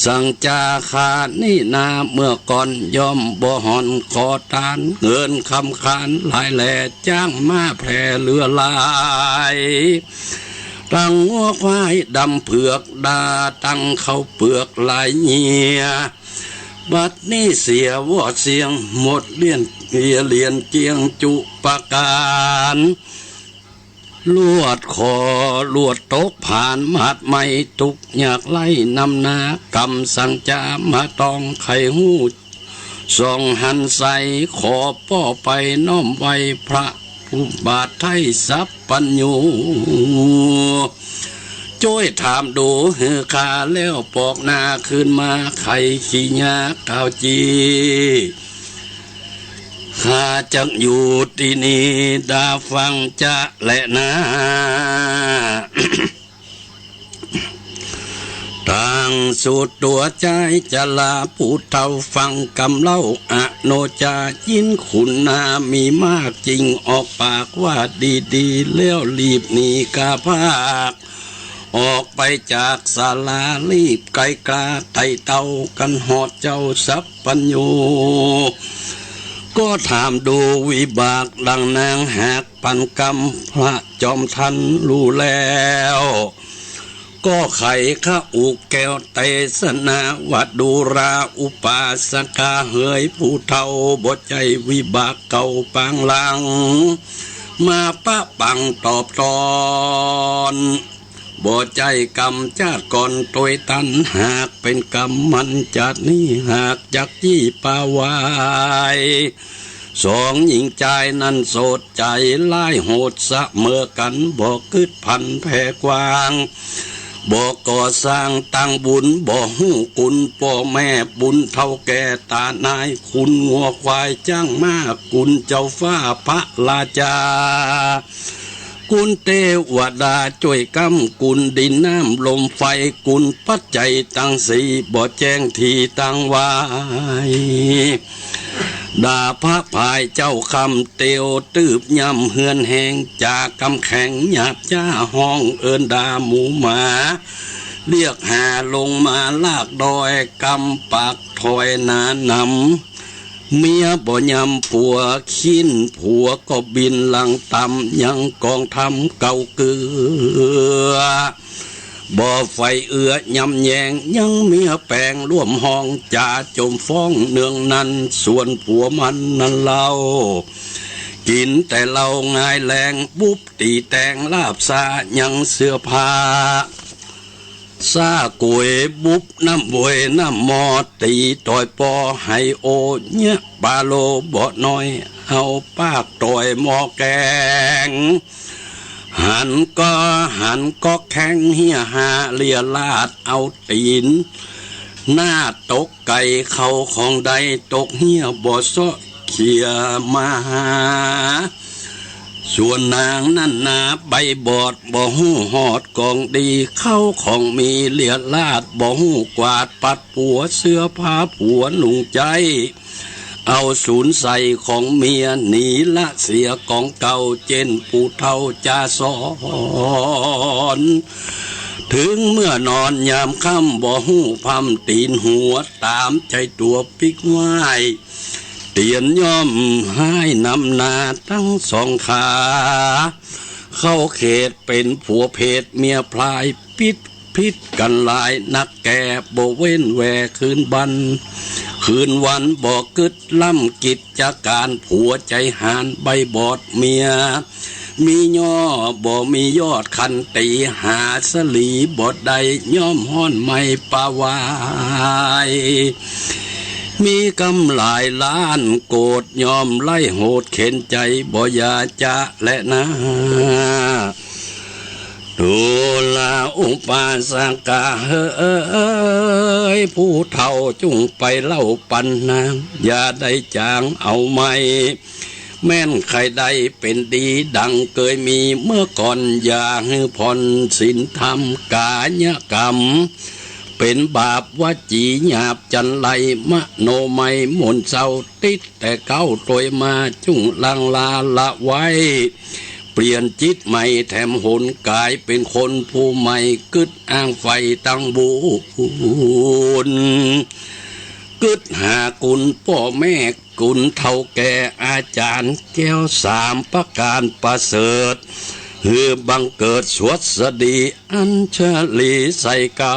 สังจาข้านี้นา เมื่อก่อนย่อมบ่หอนขอตาน เงินคำคานหลายแล จ้างมาแผ่เหลือหลาย ตังงัวควายดำเผือกดา ตังข้าวเปือกหลายเยีย บัดนี้เสียวอดเสี้ยง หมดเหลี้ยงเยียเหรียญเจียงจุประก๋าน ลวดข้อลวดตกผาน หมาดไหม้ตุ๊กข์ยากไร้นำหน้า กำสังจามาต้องใค่ฮู้ ส่องหันใส ขอป้อไปน้อมไหว้พระผู้บาทไท้สัพพัญญู จ้วยถามดูหื้อข้าแล้วปอกหน้าคืนมา ใค่ขี้ยากกล่าวจี้ ข้าจักอยู่ตี้นี่ดาฟังจะแลนา ตางสุดตั๋วจายจะลา ผู้เฒ่าฟังกำเล่า อโนจายินขุนนา มีมากจริงออกปากว่าดีๆ แล้วรีบหนีกาพาก ออกไปจากศาลา รีบไกลกล้าไต่เต้า กันฮอดเจ้าสัพพัญญู ก็ถามดูวิบากดังนาง หากปันกำพระจอมทันฮู้แล้ว ก็ไขข้าอุแก้วเตสนา ว่าดูราอุปาสกาเหย ผู้เฒ่าบ่ใจ้วิบากเก่าปางหลัง มาปะปังตอบตอน บ่ใจ้กำจาติก่อนตวยตัน หากเป๋นกำมันจาตินี้ หากจักยี่ปาวาย สองหญิงจายนั้นโสดใจ๋ ร้ายโหดเสมอกั๋น บ่กึ๊ดผันแผ่กว้าง บ่ก่อสร้างตั้งบุญ บ่ฮู้คุณป้อแม่ บุญเฒ่าแก่ต๋านาย คุณงัวควายจ๊างม้า คุณเจ้าฟ้าพระราชา คุณเตวดาจ้วยกำ คุณดินน้ำลมไฟ คุณปัจจัยตังสี่ บ่แจ้งตี้ตังวาย ด่าพระพายเจ้าคำ เตียวตืบย่ำเฮือนแฮง จากำแข็งหยาบจ๊า ฮ้องเอิ้นด่าหมูหมา เรียกหาลงมาลากดอย กำปากถ้อยหนาหนำ เมียบ่ยำผัว ขี้ผัวก็บินหลังตำ ยังกองธรรมเก่าเกือ บ่ใฝ่เอื้อยำแยง ยังเมียแป๋งร่วมห้อง จ๋าจมฟ้องเนืองนั้น ส่วนผัวมันนั้นเล่า กิ๋นแต่เหล้างายแลง บุบตี๋แตงลาบซา ยังเสื้อผ้า ซ่าก๋วยบุบน้ำบวยน้ำหม้อ ตี๋ต่อยปอไหโอ เยียะปาโลบ่น้อย เอาปากต่อยหม้อแกง หันก็หันก็แข้งเฮี้ยหาเลียราด เอาตี๋นหน้าตกไก่ เข้าของได้ตกเฮี้ยบ่เซาะเขี่ยมาหา ส่วนนางนั้นนาใบบอด บ่ฮู้ฮอดของดี เข้าของมีเลียราด บ่ฮู้กวาดปัดปัว เสื้อผ้าผัวนุ่งใจ๊ เอาสูญใส่ของเมีย หนีละเสียของเก่า เจ้นผู้เฒ่าจาสอน ถึงเมื่อนอนยามค่ำ บ่ฮู้พร่ำตี๋นหัว ต๋ามใจ๋ตั๋วปิ๊กไหว้ เตียนย่อมฮ้ายนำหน้าตังสองขา เข้าเขตเป๋นผัวเพศเมียพลาย ปิ๊ดผิดกั๋นหลายนักแก่ บ่เว้นแว่คืนบัน คืนวัน บ่กึ๊ดล้ำกิจก๋าน ผัวใจ๋หาญใบบอด เมียมีย่อบ่มียอด คันตี๋หาสลีบ่ได้ ย่อมฮ้อนไหม้ปาวาย มีกำหลายล้านโกด ย่อมไล่โหดเข็ญใจ๋ บ่อยากจะแลนา ดูราอุปาสกาเหย ผู้เฒ่าจุ่งไปเล่าปันนาง อย่าได้จ๋างเอาไหม้ แม่นใค่ได้เป๋นดีดังเกยมีเมื่อก่อน อย่าหื้อผ่อนศีลธรรม กายกรรมเป๋นบาป วจีหยาบจันไร มโนไมยหม่นเศร้า ติดแต่เก๊าตวยมา จุ่งลังลาละไว้ เปลี่ยนจิตใหม่แถมหน ก๋ายเป๋นคนผู้ใหม่ กึ๊ดอ้างใฝ่ตังบุญ กึ๊ดหากุณป้อแม่ กุณเฒ่าแก่อาจ๋ารย์ แก้วสามประก๋านประเสริฐ หื้อบังเกิดสวัสดี อัญชลีใส่เก๊า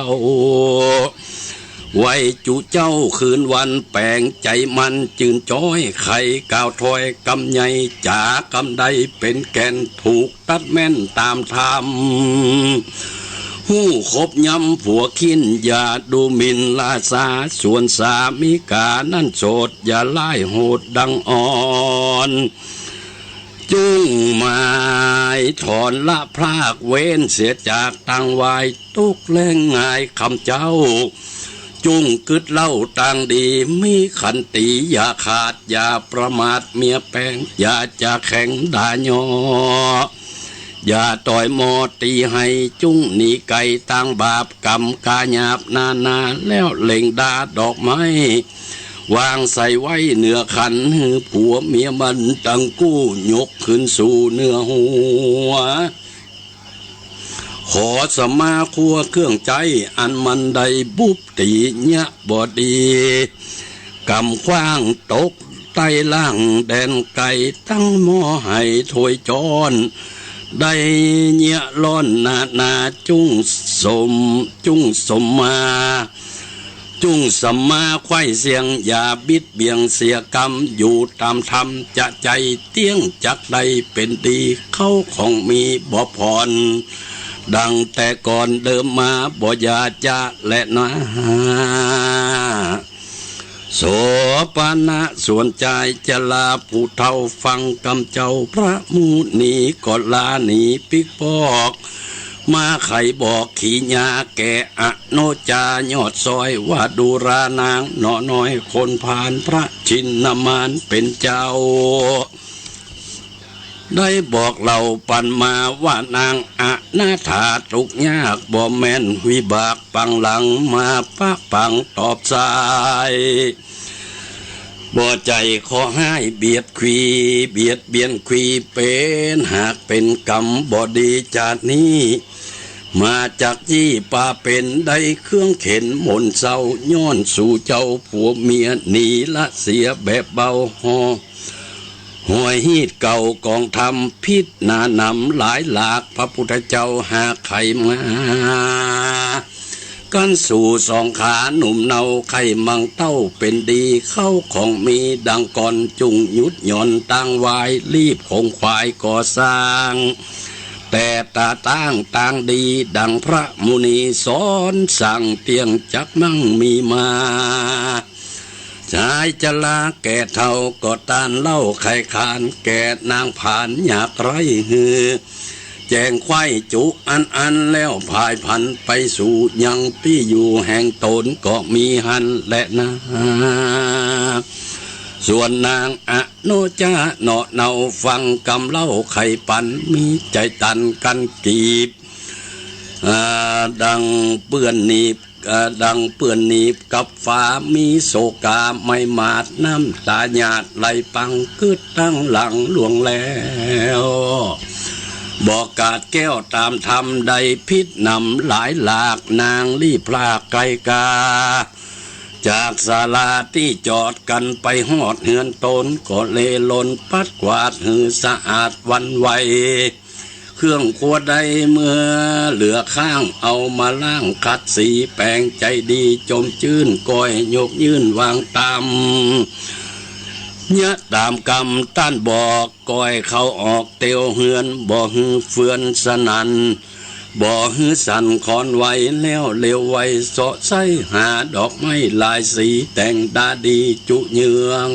ค ไหว้จุเจ้าคืนวัน แป๋งใจ๋มันจืนจ๊อย ใค่กล่าวถ้อยกำใหญ่ จ๋ากำใดเป๋นแก่น ถูกตั๊ดแม่นต๋ามธรรม ฮู้คบย้ำผัวคิ้น อย่าดูหมิ่นราษา ส่วนสามิกานั้นโสด อย่าร้ายโหดดังอ่อน จุ่งหมายถอนละพราก เว้นเสียจากตางวาย ตุ๊กข์และง่ายคำเจ้า จุ่งกึ๊ดเล่าตางดี มีขันติอย่าขาด อย่าประมาทเมียแป๋ง อย่าจะแข็งด่าหยอ อย่าต่อยหม้อตี๋ไห้ จุ่งหนีไก๋ตางบาป กรรมก๋าหยาบนานา แล้วเล็งด่าดอกไม้ วางใส่ไว้เหนือขัน หื้อผัวเมียมันตังกู้ ยกขึ้นสู่เหนือหัว ขอสมาครัวเครื่องใจ๊ อันมันได้บุบตี๋เยียะบ่ดี ก๋ำขว้างตกใต้ล่างแดนไก๋ ตั้งหม้อไหถ้วยจ๊อน ได้เยียะร้อนนานา จุ่งสม จุ่งสมมา จุ่งสมมาไขว้เสียง อย่าบิดเบี่ยงเสียกำ อยู่ต๋ามธรรมจะใจ๋เตี้ยง จักได้เป๋นดี เข้าของมีบ่ผ่อน ดังแต่ก่อนเดิมมา บ่อย่าจะแลนา โสปณะ ส่วนจายจลาผู้เฒ่า ฟังกำเจ้าพระมุนี ก็ลาหนีปิ๊กปอก มาไขบอกขีญาแก่อโนจายอดซอย ว่าดูรานางหนอน้อย คนพาลพระชินมารเป๋นเจ้า ได้บอกเล่าปันมา ว่านางอนาถาตุ๊กข์ยาก บ่แม่นวิบากปังหลัง มาปะปังตอบสาย บ่ใจ้เคราะห์ฮ้ายเบียดขี เบียดเบียนขี เป๋นหากเป๋นกรรมบ่ดีจาตินี้ มาจักยี่ปาเป๋น ได้เครื่องเข็ญหม่นเศร้า ย้อนสู่เจ้าผัวเมีย หนีละเสียแบบเบา ห่อ ห้อยฮีตเก่ากองธรรม ผิดหนาหนำหลายหลาก พระพุทธเจ้าหากไขมา กันสู่สองขาหนุ่มเนา ไข้มังเต้าเป๋นดี เข้าของมีดังก่อน จุ่งหยุดหย่อนตางวาย รีบขงขวายก่อสร้าง แต่ตาตั้งตางดี ดังพระมุนีสอนสั่ง เตี้ยงจักมั่งมีมา จายจลาแก่เฒ่า ก็ต้านเล่าไขขาน แก่นางผาญอยากไร้ หื้อแจ้งไขว้จุอันอัน แล้วผายผันไปสู่ยังตี้อยู่แห่งต๋น ก็มีหั้นแลนา ส่วนนางอโนจาเนาะเนา ฟังกำเล่าไขปัน มีใจ๋ตันกั๋นกีบ อ่า ดังเปื้อนหนีบ อ่า ดังเปื้อนหนีบกับฝา มีโศกาไม้หมาด น้ำต๋าหยาดไหลปัง กึ๊ดตังหลังล่วงแล้ว บ่กาดแก้วต๋ามธรรม ได้ผิดหนำหลายหลาก นางรีบพลากไกลกา จากศาลาตี้จอดกั๋น ไปฮอดเฮือนต๋น ก็เลลนปัดกวาดหื้อสะอาดวันไว เครื่องครัวได้เมื่อเหลือข้าง เอามาล้างขัดสี แป๋งใจ๋ดีจมจื้น ก้อยยกยื่นวางต๋าม เยียะต๋ามกำต้านบอก ก้อยเข้าออกเตียวเฮือน บ่หื้อเฟือนสนั่น บ่หื้อสั่นคลอนไหว แล้วเร็วไวเซาะใส้หาดอกไม้หลายสี แต่งต๋าดีจุเยือง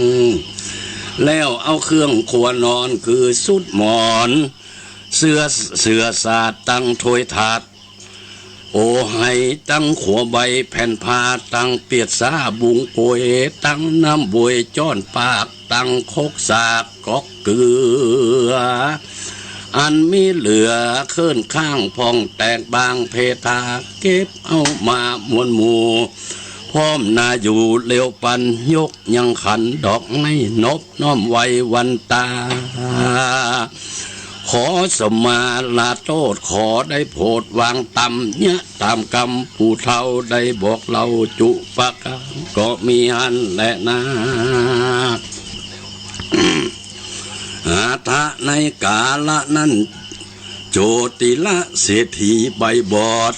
แล้วเอาเครื่องครัวนอน คือสุดหมอน เสื่อ เสื่อสาด ตังถ้วยถาด โอไหตังขัวใบ แผ่นผ้าตังเปียดสา บุงกวยตังน้ำบวย จ้อนปากตังคกสาก ก๊อกเกือ อันมีเหลือเคิ่นข้างพ่องแตกบางเพทา เก็บเอามามวลหมู่ พร้อมหน้าอยู่เร็วปัน ยกยังขันดอกไม้ นบน้อมไหว้วันต๋า ขอสมาลาโต้ษ ขอได้โผดวางต๋าม เยียะต๋ามกำผู้เฒ่าได้บอกเล่าจุประก๋าน ก็มีหั้นแลนา อาทะ ในกาละนั้น โจติละเศรษฐีใบบอด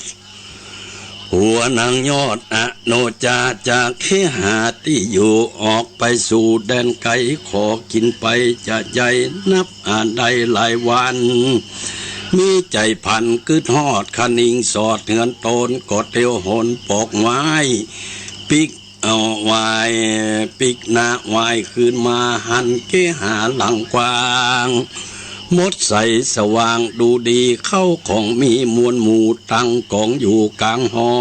หัวนางยอดอโนจาจากเคหาตี้อยู่ออกไปสู่แดนไกล ขอกิ๋นไปจะใหญ่นับอาจได้หลายวัน มีใจ๋พันกึ๊ดฮอดคะนิงสอดเฮือนตน ก็เตียวหนปอกไม้ ปิ๊กเอาวาย ปิ๊กหน้าวายคืนมา หันเคหาหลังกว้าง หมดใสสว่างดูดี เข้าของมีมวลหมู่ตั้งก๋องอยู่ก๋างหอ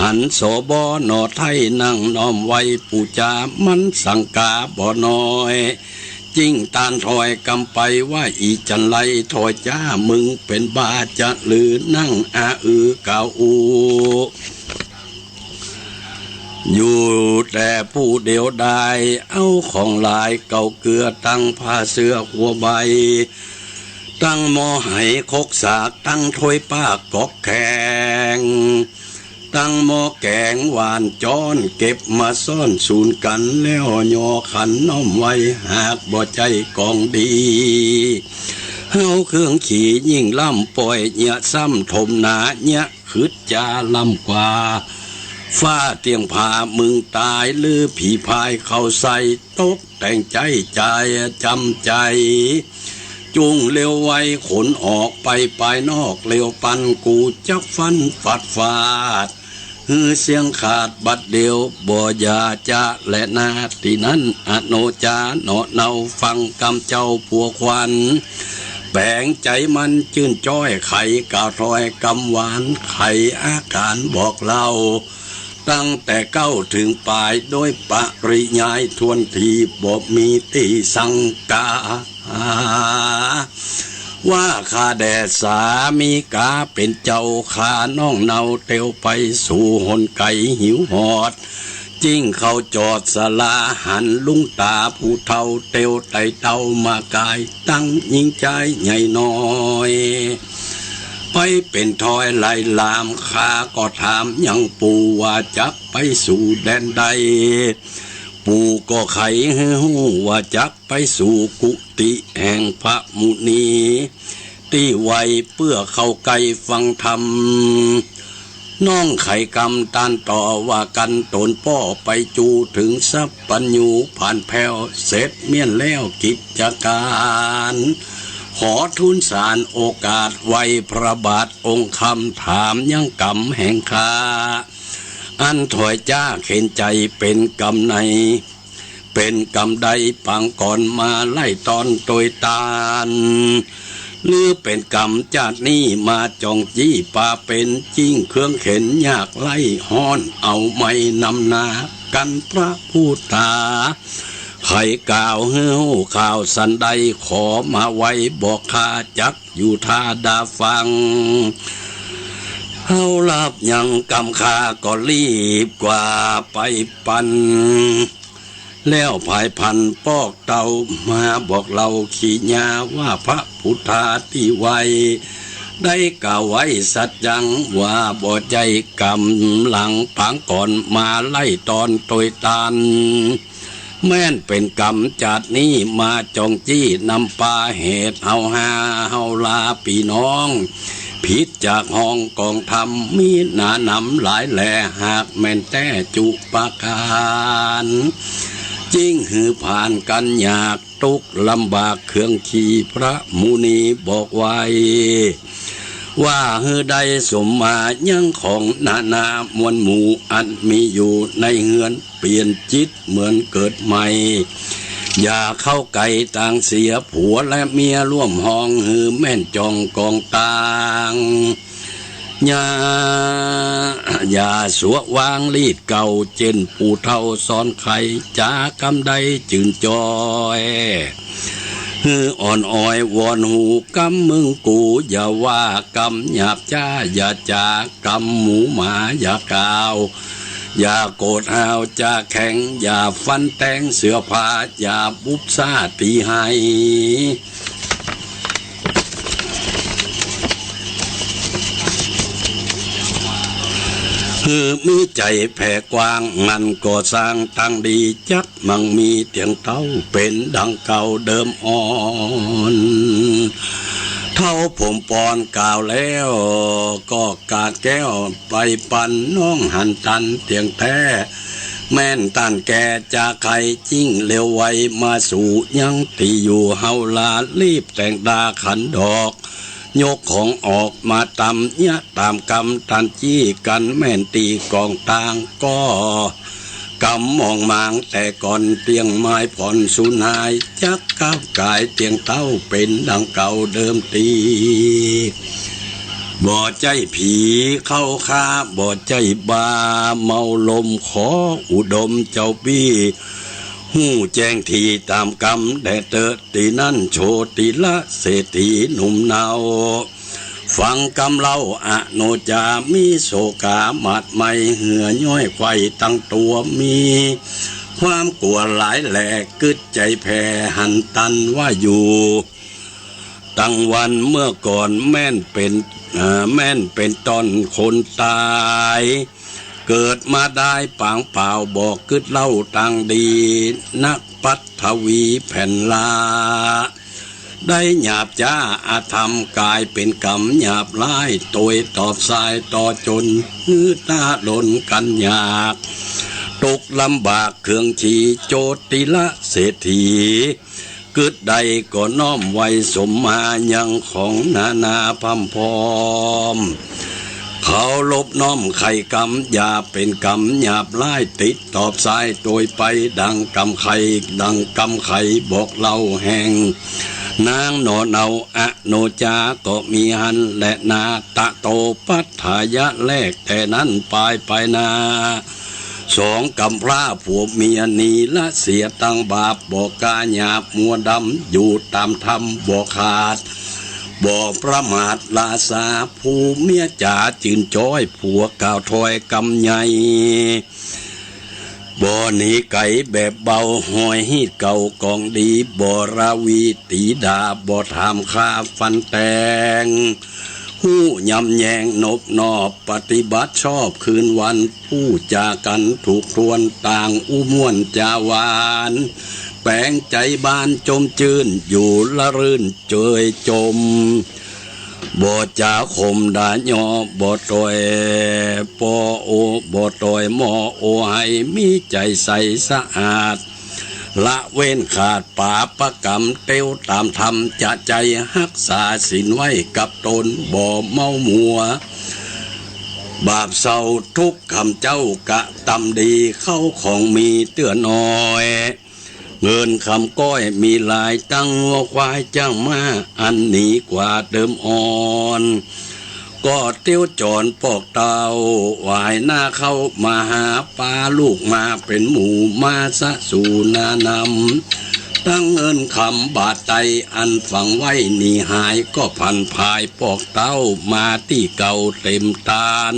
หันสบหนอไท้นั่งน้อมไหว้ปู๋จา มันสังกาบ่น้อย จึงต้านถอยกำไปว่า อี่จันไรถอยจ้า มึงเป๋นบ้าจะหรือ นั่งอาอือกล่าวอู้ อยู่แต่ผู้เดียวดาย เอาของหลายเก่าเกือ ตั้งผ้าเสื้อหัวใบ ตั้งหม้อไหครกสาก ตั้งถ้วยป๊าก๊อกแขง ตั้งหม้อแก๋งหวานจ้อน เก็บมาซ่อนสูนกั๋น แล้วย่อขันน้อมไว้ หากบ่ใจ้ของดี เฮาเครื่องขี่ยิ่งล้ำ ป้อยเยียะซ้ำถมหนา เยียะขึดจาล้ำกว่า ฟ้าเตี้ยงผ่ามึงต๋าย หรือผีพายเข้าใส่ ตกแต่งใจ๊จายจ๋ำใจ๋ จุ่งเร็วไวขนออกไปปายนอก เร็วปันกูจักฟันฟัดฟาด หื้อเสี้ยงขาดบัดเดียว บ่อย่าจะแลนา ตี้นั้นอโนจาหนอเนา ฟังกำเจ้าผัวขวัญ แป๋งใจ๋มันจื้นจ้อย ไขกล่าวถ้อยกำหวาน ไขอาก๋านบอกเล่า ตั้งแต่เก๊าเถิงป๋าย โดยปริยายถ้วนที บ่มีตี้สังกา ว่าข้าแด่สามีก๋าเป๋นเจ้า ข้าน้องเนาเตียวไปสู่หนไก๋หิวหอด จึงเข้าจอดศาลา หันลุงต๋าผู้เฒ่า เตียวไต่เต้ามากาย ตั้งญิงจายใหญ่น้อย ไปเป๋นถ้อยไหลหลาม ข้าก็ถามยังปู่ว่าจักไปสู่แดนใด ปู่ก็ไขหื้อฮู้ว่าจักไปสู่กุฏิแห่งพระมุนี ตี้ไว้เปื้อเข้าใก้ฟังธรรม น้องไขกำต้านต่อว่า กันตนป้อไปจู๋เถิงสัพพัญญู ผ่านแผ้วเสร็จเมี้ยนแล้วกิจก๋าน ขอทูลสารโอกาสไหว้พระบาทองค์คำ ถามยังกำแห่งข้า อันถอยจ้าเข็ญใจ๋เป๋นกำใน เป๋นกำใดปางก่อนมาไล่ตอนตวยตาน หรือเป๋นกำจาตินี้มาจ่องจี้ปาเป๋น จึงเครื่องเข็ญยากไร้ฮ้อน เอาไม้นำนา กันพระผู้ต๋า ไขกล่าวหื้อฮู้ข่าวสันใด ขอมาไวบอกข้าจักอยู่ท่าดาฟัง เฮาหลับยังกำ ข้าก็รีบกว่าไปปัน แล้วผายผันปอกเต้ามาบอกเล่าขี้ยาว่า พระพุทธาตี้ไว้ ได้กล่าวไว้สัจจังว่า บ่ใจ้กำหลังปางก่อนมาไล่ตอนตวยตาน แม่นเป๋นกำจาตินี้มาจ่องจี้นำปา เหตุเฮาฮาเฮาลาปี้น้อง ผิดจากห้องกองธรรม มีหนาหนำหลายแล หากแม่นแต๊จุประก๋าน จึงหื้อผ่านกั๋นยากตุ๊กลำบาก เครื่องขี่พระมุนีบอกไว้ ว่าหื้อได้สมมายังของนานามวลหมู่ อันมีอยู่ในเฮือน เปลี่ยนจิตเหมือนเกิดใหม่ อย่าเข้าใก้ต่างเสีย ผัวและเมียร่วมห้อง หื้อแม่นจ่องกองตาง อย่า อย่าสัววางลีดเก่า เจ้นปู่เฒ่าสอนไข จากำใดจื้นจ้อย หื้ออ่อนอ้อยวอนฮู้กำมึงกู อย่าว่ากำหยาบจ๊า อย่าจ๋ากำหมูหมา อย่ากล่าว อย่าโกรธห้าว จ๋าแข็ง อย่าฟันแตงเสื้อผ้า อย่าบุบซ่าตี้ไห้ หื้อมีใจ๋แผ่กว้าง งานก่อสร้างตังดี จักมั่งมีเตี้ยงเต๊า เป๋นดังเก่าเดิมอ่อน ท เขาผมปอนกล่าวแล้ว ก็กาดแก้วไปปันน้องหันตันเตียงแต๊ แม่นต้านแก่จาใค่ยิ่งเร็วไว มาสู่ยังตี้อยู่เฮาลา รีบแต่งตาขันดอก ยกของออกมาตำ เยียะต๋ามกำตันจี้กั๋น แม่นตี้กองตางก็ กำมองมางแต่ก่อน เตียงไม้ผ่อนสูญหาย จักก้าวก๋ายเตียงเต๊า เป๋นดังเก่าเดิมตี้ บ่ใจ้ผีเข้าข้า บ่ใจ้บ้าเมาลม ขออุดมเจ้าปี้ ฮู้แจ้งทีต๋ามกำแด่เต๊อะ ตี้นั้นโชติละเศรษฐีหนุ่มเนา ฟังกำเล่าอโนจา มีโศกาหมาดไหม้ เหื่อย้อยไขว่ตังตั๋ว มีความกั๋วหลายแหล่ กึ๊ดใจ๋แผ่หันตันว่าอยู่ ตังวันเมื่อก่อนแม่นเป๋น เอ่อ แม่นเป๋นต้อนคนต๋าย เกิดมาดายปางเปล่า บ่กึ๊ดเล่าตางดี นักปัทวีแผ่นลา ได้หยาบจ๊าอธรรม ก๋ายเป๋นกำหยาบร้าย ตวยตอบสายต่อจน หื้อต้าดนกั๋นอยาก ตกลำบากเคืองชี โจติละเศรษฐี กึ๊ดใดก็น้อมไหว้สมมา ยังของนานาพร่ำพร้อม เคารพน้อมใค่กำ อย่าเป๋นกำหยาบร้าย ติดตอบสายตวยไป ดังกำใค่ ดังกำใค่บอกเล่าแห่ง นางหน่อเนาอโนจาก็มีหั้นแลนา ตะโตปัฏฐายะแลกแต่นั้นปายไปนา สองกำพร้าผัวเมียหนีละเสียตังบาป บ่กาหยาบมัวดำ อยู่ต๋ามธรรมบ่ขาด บ่ประมาทราษา ผู้เมียจ๋าจื่นจ๊อย ผัวกล่าวถ้อยกำใหญ่ บ่หนีไก๋แบบเบา ฮอยฮีตเก่ากองดี บ่ราวีตี๋ด่า บ่ถามค่าฟันแตง ฮู้ยำแยงนบนอบ ปฏิบัติชอบคืนวัน ผู้จากั๋นถูกถ้วน ต่างอู้ม่วนจาหวาน แป๋งใจ๋บานจมจื้น อยู่ละรื่นเจยจม บ่จ๋าข่มด่ายอ บ่ต่อยปอโอ บ่ต่อยมอโอ หื้อมีใจ๋ใสสะอาด ละเว้นขาดปาปะกำ เตี้ยวต๋ามธรรมจะใจ๋ ฮักษาศีลไว้กับต๋น บ่เมามัว บาปเศร้าทุกข์ ข้าเจ้ากระตำดี เข้าของมีเตื้อน้อย เงินคำก้อยมีหลาย ตังงัวควายจ้างม้า อันหนีกว่าเดิมอ่อน ก็เตี้ยวจอนปอกเต้า หวายหน้าเข้ามาหา ปาลูกมาเป๋นหมู่ มาสะสู่นานำ ตังเงินคำบาทไต อันฝังไว้หนีหาย ก็ผันผายปอกเต้า มาตี้เก่าเต๋มตาน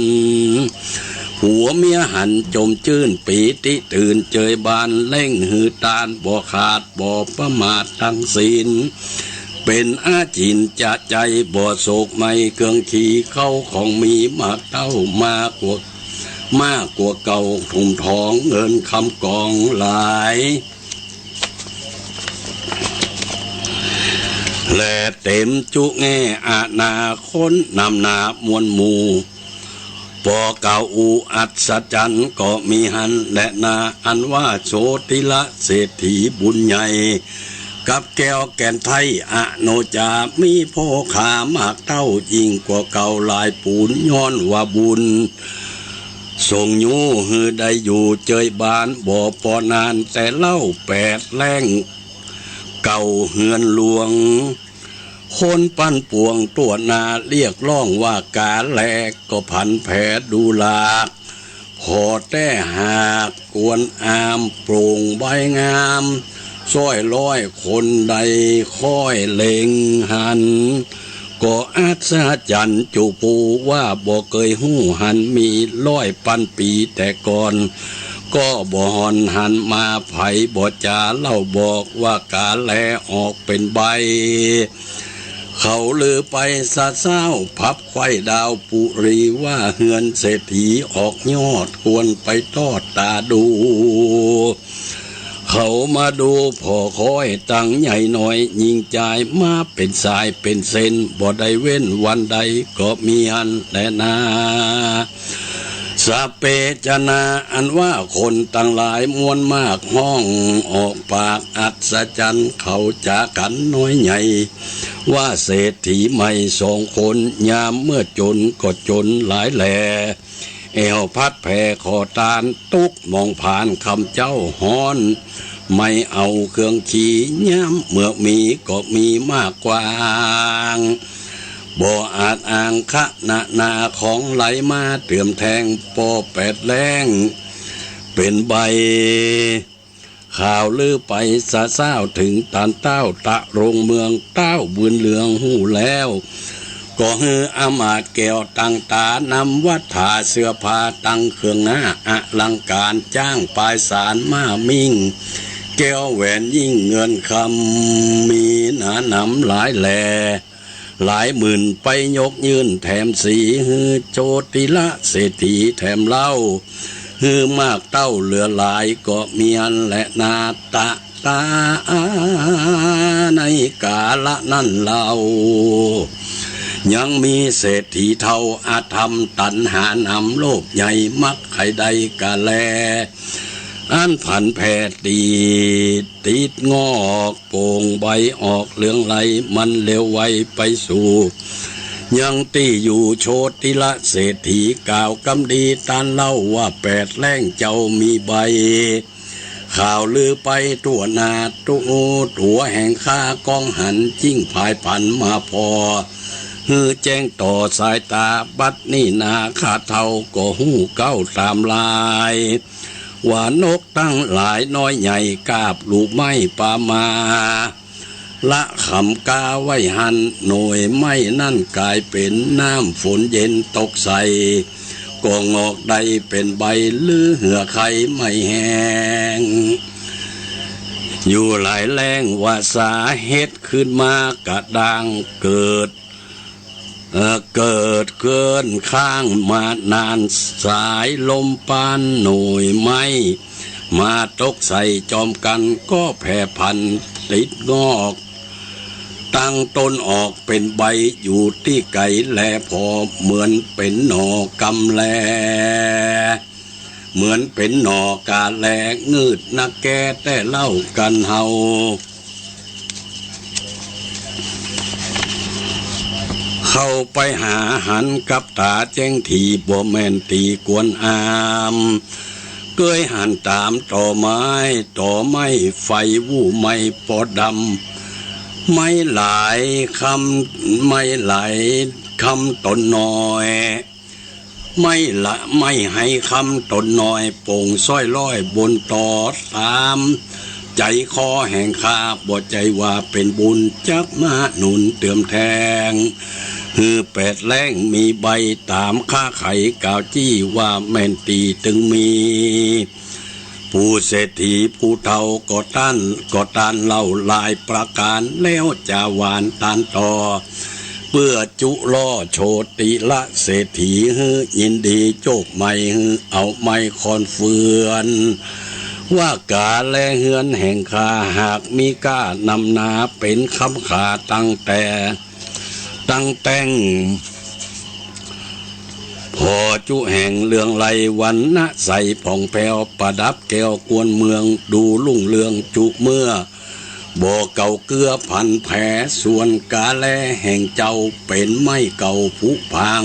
ผัวเมียหันจมจื้น ปีติตื่นเจยบาน เร่งหื้อตานบ่ขาด บ่ประมาทตังศีล เป๋นอาจิณจะใจ๋ บ่โศกไหม้เคืองขี เข้าของมีมากเต้ามากกว่า มากกว่าเก่า ถุงทองเงินคำกองหลาย และเต๋มจุแง่อาณา คนนำหน้ามวลหมู่ ปอกล่าวอู้อัศจรรย์ก็มีหั้นแลนา อันว่าโชติละเศรษฐีบุญใหญ่ กับแก้วแก่นไท้อโนจา มีพ่อขามากเต้ายิ่งกว่าเก่าหลายปูน ย้อนว่าบุญส่งยู้หื้อได้อยู่เจยบาน บ่ปอนานแต่เล่าแปดแล้ง เก่าเฮือนหลวง คนปันปวงตั๋วหน้า เรียกร้องว่ากาแล ก็ผันแผดูหลาก ขอแต๊หากกวนอามโปร่งใบงาม ซ้อยร้อยคนใดค่อยเล็งหัน ก็อัศจรรย์จุปูว่าบ่เกยฮู้หันมี ร้อยปันปี๋แต่ก่อน ก็บ่ห่อนหันมา ใผบ่จาเล่าบอกว่ากาแลออกเป๋นใบ เขาลือไปสะซ้าวพับไขว้ดาวปุรี ว่าเฮือนเศรษฐีออกยอด ควรไปทอดต๋าดู เขามาดูผ่อค้อยตังใหญ่น้อย ยิ่งจ่ายมาเป๋นสายเป๋นเส้น บ่ได้เว้นวันใดก็มีอั้นแลนา สะเปะจะนา อันว่าคนตังหลายมวลมากฮ้องออกปากอัศจรรย์ เขาจ๋ากั๋นน้อยใหญ่ ว่าเศรษฐีใหม่สองคน ยามเมื่อจ๋นก็จ๋นหลายแล แอ่วพัดแผ่ขอตาน ตุ๊กข์หมองผานค่ำเจ๊าฮ้อน ไม่เอาเครื่องขี ยามเมื่อมีก็มีมากกว้าง บ่อาจอ้างคะนานา ของไหลมาเติมแทง ปอแปดแล้งเป๋นใบ ข่าวลือไปสะซ้าว เถิงต้านเต๊าตะโรงเมือง เต๊าบุญเหลืองฮู้แล้ว ก็หื้ออำมาตย์แก้วตั้งตา นำวัตถาเสื้อผ้าตังเครื่องหน้าอลังก๋าน จ๊างปายสารม้ามิ่ง แก้วแหวนยิ่งเงินคำ มีหนาหนำหลายแล หลายหมื่นไปยกยื่นแถมสี หื้อโชติละเศรษฐีแถมเล่า หื้อมากเต้าเหลือหลายก็มีอั้นแลนา ตะตา ในกาละนั้นเล่า ยังมีเศรษฐีเฒ่า อธรรมตัณหานำ โลภใหญ่มักใค่ได้กาแล อันผันแผ่ติด ติดงอก โป่งใบออกเหลืองไล มันเร็วไวไปสู่ ยังตี้อยู่ โชติละเศรษฐีกล่าวกำดี ต้านเล่าว่าแปดแล้งเจ้ามีใบ ข่าวลือไปทั่วหน้า ตั๋วแห่งข้าก้องหัน จึงผายผันมาผ่อ หื้อแจ้งต่อสายต๋า บัดนี้นาข้าเฒ่าก็ฮู้เก๊าต๋ามลาย ว่านกตังหลายน้อยใหญ่ กาบลูกไม้ปามา ละขำกาไว้หั้น หน่วยไม้นั้นก๋ายเป๋นน้ำฝนเย็นตกใส่ ก็งอกได้เป๋นใบ ลือเหือใค่ไม่แห้ง อยู่หลายแล้ง วาสาเฮ็ดขึ้นมากระด้างเกิด เอ่อ เกิดเกินข้างมานาน สายลมปานหน่วยไม้ มาตกใส่จอมกั๋น ก็แผ่ผันติดงอก ตั้งต้นออกเป๋นใบ อยู่ตี้ไก๋แลผ่อ เหมือนเป๋นหน่อกำแล เหมือนเป๋นหน่อกาแล งืดนักแก้แต๊เล่ากั๋นเฮา เข้าไปหาหันกับต๋าแจ้งถี่ บ่แม่นตี้กวนอาม เกยหันต๋ามต่อไม้ ต่อไม้ไฟวู่ไหม้ปอดำ ไม้หลายคำ ไม้หลายคำต๋นน้อย ไม้ละ ไม้ไหคำต๋นน้อย โป่งซ้อยลอยบนตอ ต๋ามใจ๋คอแห่งข้า บ่ใจ้ว่าเป๋นบุญ จักมาหนุนเติมแทง หื้อแปดแล้งมีใบ ต๋ามข้าไขกล่าวจี้ ว่าแม่นตี้ตึงมี ผู้เศรษฐีผู้เฒ่าก็ต้าน ก็ต้านเล่าหลายประก๋าน แล้วจาหวานต้านต่อ เปื้อจุล่อโชติละเศรษฐี หื้อยินดีโจคใหม่ หื้อเอาไม้คอนเฟือน ว่ากาแลเฮือนแห่งข้า หากมีก้านำนา เป๋นคำขาตั้งแต่ ตั้งแต่ง ผ่อจุแห่งเรืองไล วรรณะใสผ่องแผ้ว ประดับแก้วกวนเมือง ดูรุ่งเรืองจุเมื่อ บ่เก่าเกื้อผันแผ ส่วนกาแลแห่งเจ้า เป๋นไม้เก่าผุพัง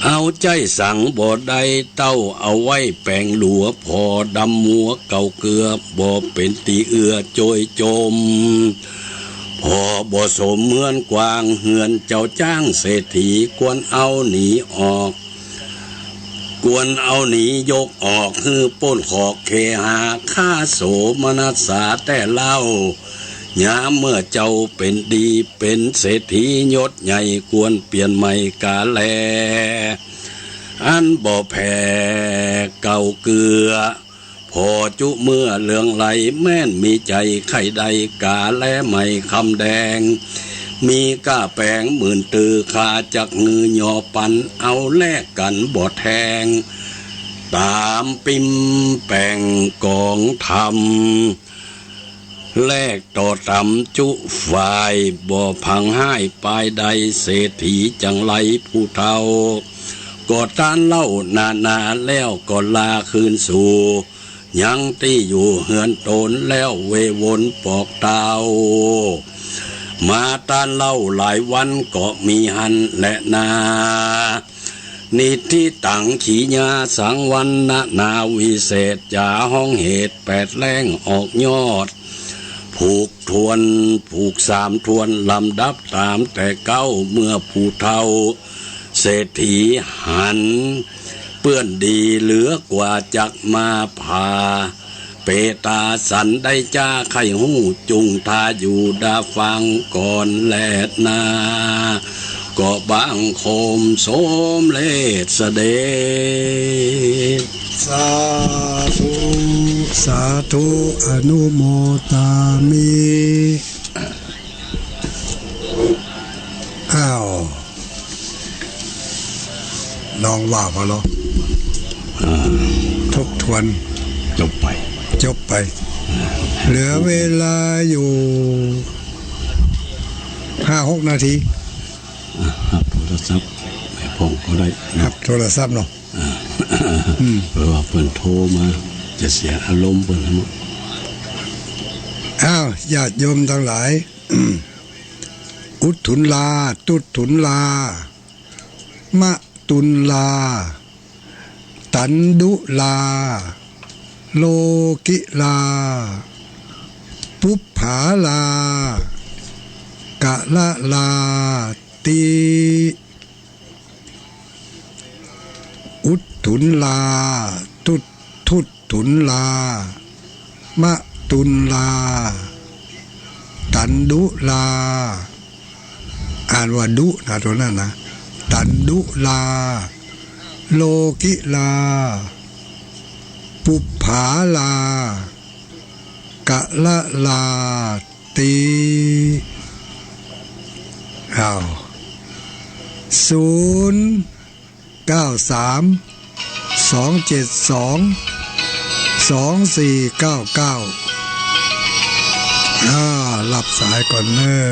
เอาใจ๊สังบ่ได้ เต้าเอาไว้แป๋งหลัว ผ่อดำมัวเก่าเกื้อ บ่เป๋นตี้เอื้อโจยจม ผ่อบ่สมเฮือนกว้าง เฮือนเจ้าจ๊างเศรษฐี ควรเอาหนีออก ควรเอาหนียกออก หื้อป๊นขอกเคหา ข้าโสมนัสสาแต๊เล่า ยามเมื่อเจ้าเป๋นดี เป๋นเศรษฐียศใหญ่ ควรเปลี่ยนใหม่กาแล อันบ่แผ่เก่าเกื้อ ผ่อจุเมื่อเรืองไล แม่นมีใจ๋ใค่ได้กาแลใหม่คำแดง มีก้าแป๋งหมื่นตื้อ ข้าจักหื้อยอปัน เอาแลกกั๋นบ่แทง ต๋ามปิมแป๋งก๋องธรรม แลกต่อต๋ามจุฝ่าย บ่ผังฮ้ายปายใด เศรษฐีจั่งไรผู้เฒ่า ก็ต้านเล่านานา แล้วก็ลาคืนสู่ ยังตี้อยู่เฮือนต๋น แล้วเววนปอกเต้า มาต้านเล่าหลายวันก็มีหั้นแลนา นิทธิตัง ขีญาสัง วรรณนาวิเศษจา ฮ้องเหตุแปดแหล่งออกยอด ผูกถ้วน ผูกสามถ้วน ลำดับต๋ามแต่เก๊า เมื่อผู้เฒ่าเศรษฐีหัน เปื้อนดีเหลือกว่าจักมาผ่า เปต๋าสันได้จ้าใค่ฮู้ จุ่งทาอยู่ดาฟังก่อนแลนา ก็บังคมสมเร็จเสด็จ สาธุ สาธุ อนุโมทามิ อ้าว น้องว่าพอแล้ว อ่า ทบทวน จบไป จบไป เหลือเวลาอยู่ ห้าหกนาที อ่ะ ฮับโทรศัพท์ แม่พ่องก็ได้ ฮับโทรศัพท์เนาะ อ่า อืม เพราะว่าเปิ้นโทรมา จะเสียอารมณ์เปิ้นทั้งหมด อ้าว ญาติโยมตังหลาย อุทธุลลา ตุ๊ทธุลลา มะตุลลา ตันดุลา โลกิลา ปุปผาลา กะละลาติ อุทธุลลา ตุ๊ท ตุ๊ทธุลลา มะตุลลา ตันดุลา อ่านว่าดุนะ ตัวนั้นนะ ตันดุลา โลกิลา ปุปผาลา กะละลาติ อ้าว ศูนย์ เก้าสาม สองเจ็ดสอง สองสี่เก้าเก้า อ่า รับสายก่อนเน้อ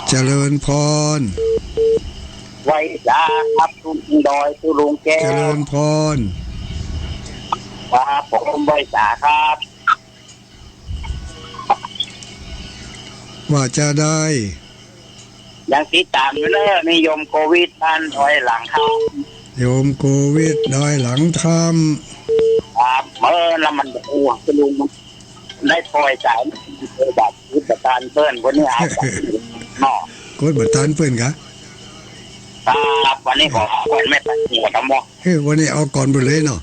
เจริญพร ไหว้สาครับ ตุ๊ลุงดอย ตุ๊ลุงแก้ว เจริญพร ครับผม ไหว้สาครับ ว่าจะได้ ยังติดต๋ามอยู่เน้อ นี่โยมโกวิทบ้านดอยหลังค่ำ โยมโกวิทดอยหลังค่ำ ครับ เมื่อแล้วมัน โอ้ ตุ๊ลุงมันได้ปล่อยสาย บาดกุดบาดตานเปิ้น วันนี้เอาเนาะ กุดบาดตานเปิ้นกะ ครับ วันนี้ขอเอาก่อนแม่ตะกัวตะมอ เออ วันนี้เอาก่อนไปเลยเนาะ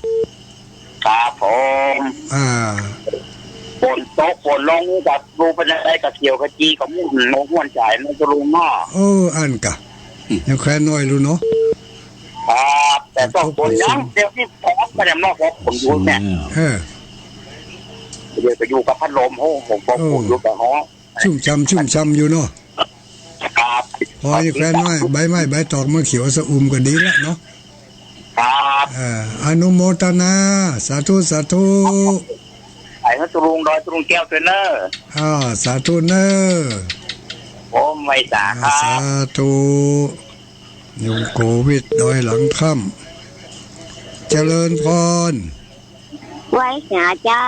ครับผม อ่า ฝนตกฝนลงนี่ก็ดูเป็นอะไร กะเขียวกะจี กะม่วนอกม่วนใจ๋เนาะตุ๊ลุงเนาะ เออ อั้นกะ ยังแควนน้อยลูกเนาะ ครับ แต่ต้องฝนยัง เดี๋ยวนี้แถบบ่ได้เนาะ ครับ ผมอยู่เนี่ย เออ เดี๋ยวไปอยู่กับพัดลม โอ้ ผมก็ โอ้ ผมอยู่กับหอ ชุ่มฉ่ำ ชุ่มฉ่ำอยู่เนาะ ครับ พออยู่แควนน้อย ใบไม้ใบตอกมาเขียวสะอุ่มก็ดีละเนาะ ครับ เอ่อ อนุโมทนา สาธุ สาธุ ไอ้ตุ๊ลุงดอยตุ๊ลุงแก้วเตอเน้อ อ่า สาธุเน้อ ผมไหว้สาครับ สาธุ โยมโกวิทดอยหลังค่ำ เจริญพร ไหว้สาเจ้า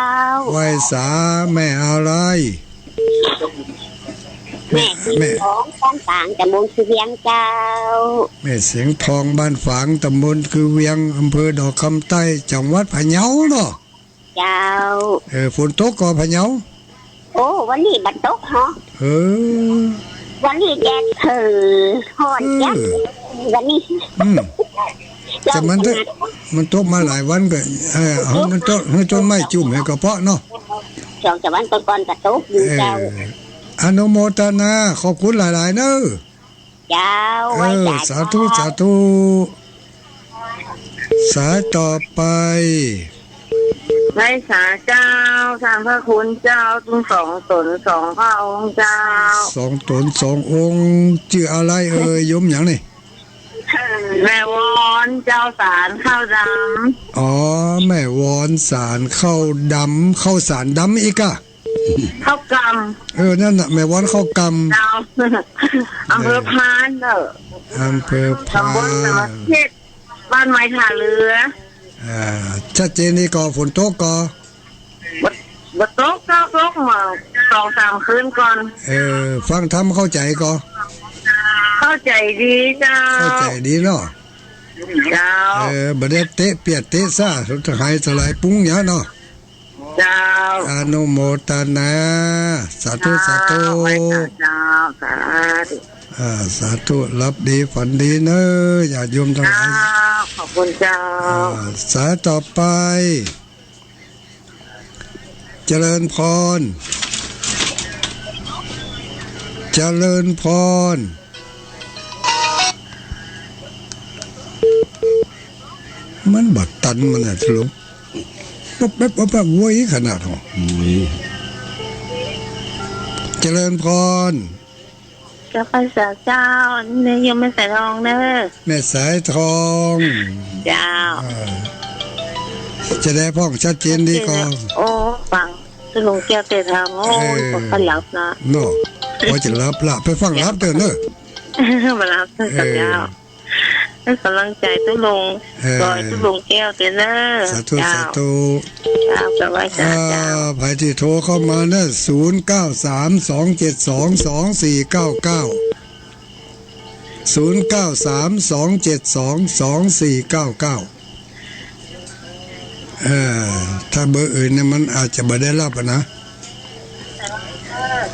ไหว้สา แม่อะไร แม่ แม่ เสียง แม่ ทอง บ้านฝาง ตำบลคือเวียงเจ้า แม่เสียงทอง บ้านฝาง ตำบลคือเวียง อำเภอดอกคำใต้ จังหวัดพะเยาเนาะ เจ้า เออ ฝนตกก่อพะเยา โอ้ วันนี้บ่ตกเหรอ เออ วันนี้แดดเผอ ฮ้อนจัง เออ วันนี้ อืม แต่มัน มันตกมาหลายวันก็ เออ เอามันตก ให้ต้นไม้จุ่มให้ก็เพาะเนาะ สองสามวันก่อนๆ ก็ตกอยู่เจ้า เออ อนุโมทนา ขอบคุณหลายๆ เน้อ เจ้า เออ ไหว้สา สาธุ เจ้า สาธุ สายต่อไป ไหว้สาเจ้า ท่านพระคุณเจ้า ทั้งสองต๋นสองพระองค์เจ้า สองต๋นสององค์ จื้ออะไรเอ่ย โยมหยังนี่ แม่วอนเจ้า สานข้าวดำ อ๋อ แม่วอนสานข้าวดำ ข้าวสานดำอีกอะ ข้าวกำ เออ นั่นน่ะ แม่วอนข้าวกำ เจ้า อำเภอ เออ พานเนาะ อำเภอพาน ตำบลสารเขต บ้านไม้ท่าเรือ อ่า ชัดเจนดีก่อ ฝนตกก่อ บ่ บ่ตกเจ้า ตกเมื่อสองสามคืนก่อน เออ ฟังธรรมเข้าใจ๋ก่อ เข้าใจ๋ดีเจ้า เข้าใจ๋ดีเนาะ เจ้า เออ บ่ได้เตะเปียดเตะซ่า หายสลายปุ้งหยังเนาะ เจ้า อนุโมทนา สาธุ สาธุ เจ้า ไหว้สาเจ้า สาธุ อ่า สาธุ หลับดีฝันดีเนาะ ญาติโยมตังหลาย เจ้า ขอบคุณเจ้า อ่า สายต่อไป เจริญพร เจริญพร มันบ่ตันมันน่ะ สรุป ป๊บแป๊บป๊บแป๊บ โว้ย ขนาด โอ้ย เจริญพร เจ้าข้าสาเจ้า นี่โยมแม่สายทองเนอะ แม่สายทอง เจ้า อ่า จะได้พ้องชัดเจนดีก่อ โอ้ ฟังตุ๊ลุงแก้วเตศน์ โอ้ เออ ก็หลับนะ เนาะ ว่าจะหลับละ ไปฟังหลับเถอะเนอะ บ่หลับเถอะ เออ เจ้า ให้ก๋ำลังใจ๋ตุ๊ลุง เออ ก๋อยตุ๊ลุงแก้วเตศน์เนอะ สาธุ เจ้า สาธุ เจ้า ก็ไหว้สาเจ้า อ่า ใผตี้โทรเข้ามาเนอะ ศูนย์เก้าสาม สองเจ็ดสอง สองสี่เก้าเก้า ศูนย์เก้าสาม สองเจ็ดสอง สองสี่เก้าเก้า เออ ถ้าเบอร์อื่นเนี่ยมันอาจจะบ่ได้รับอะนะ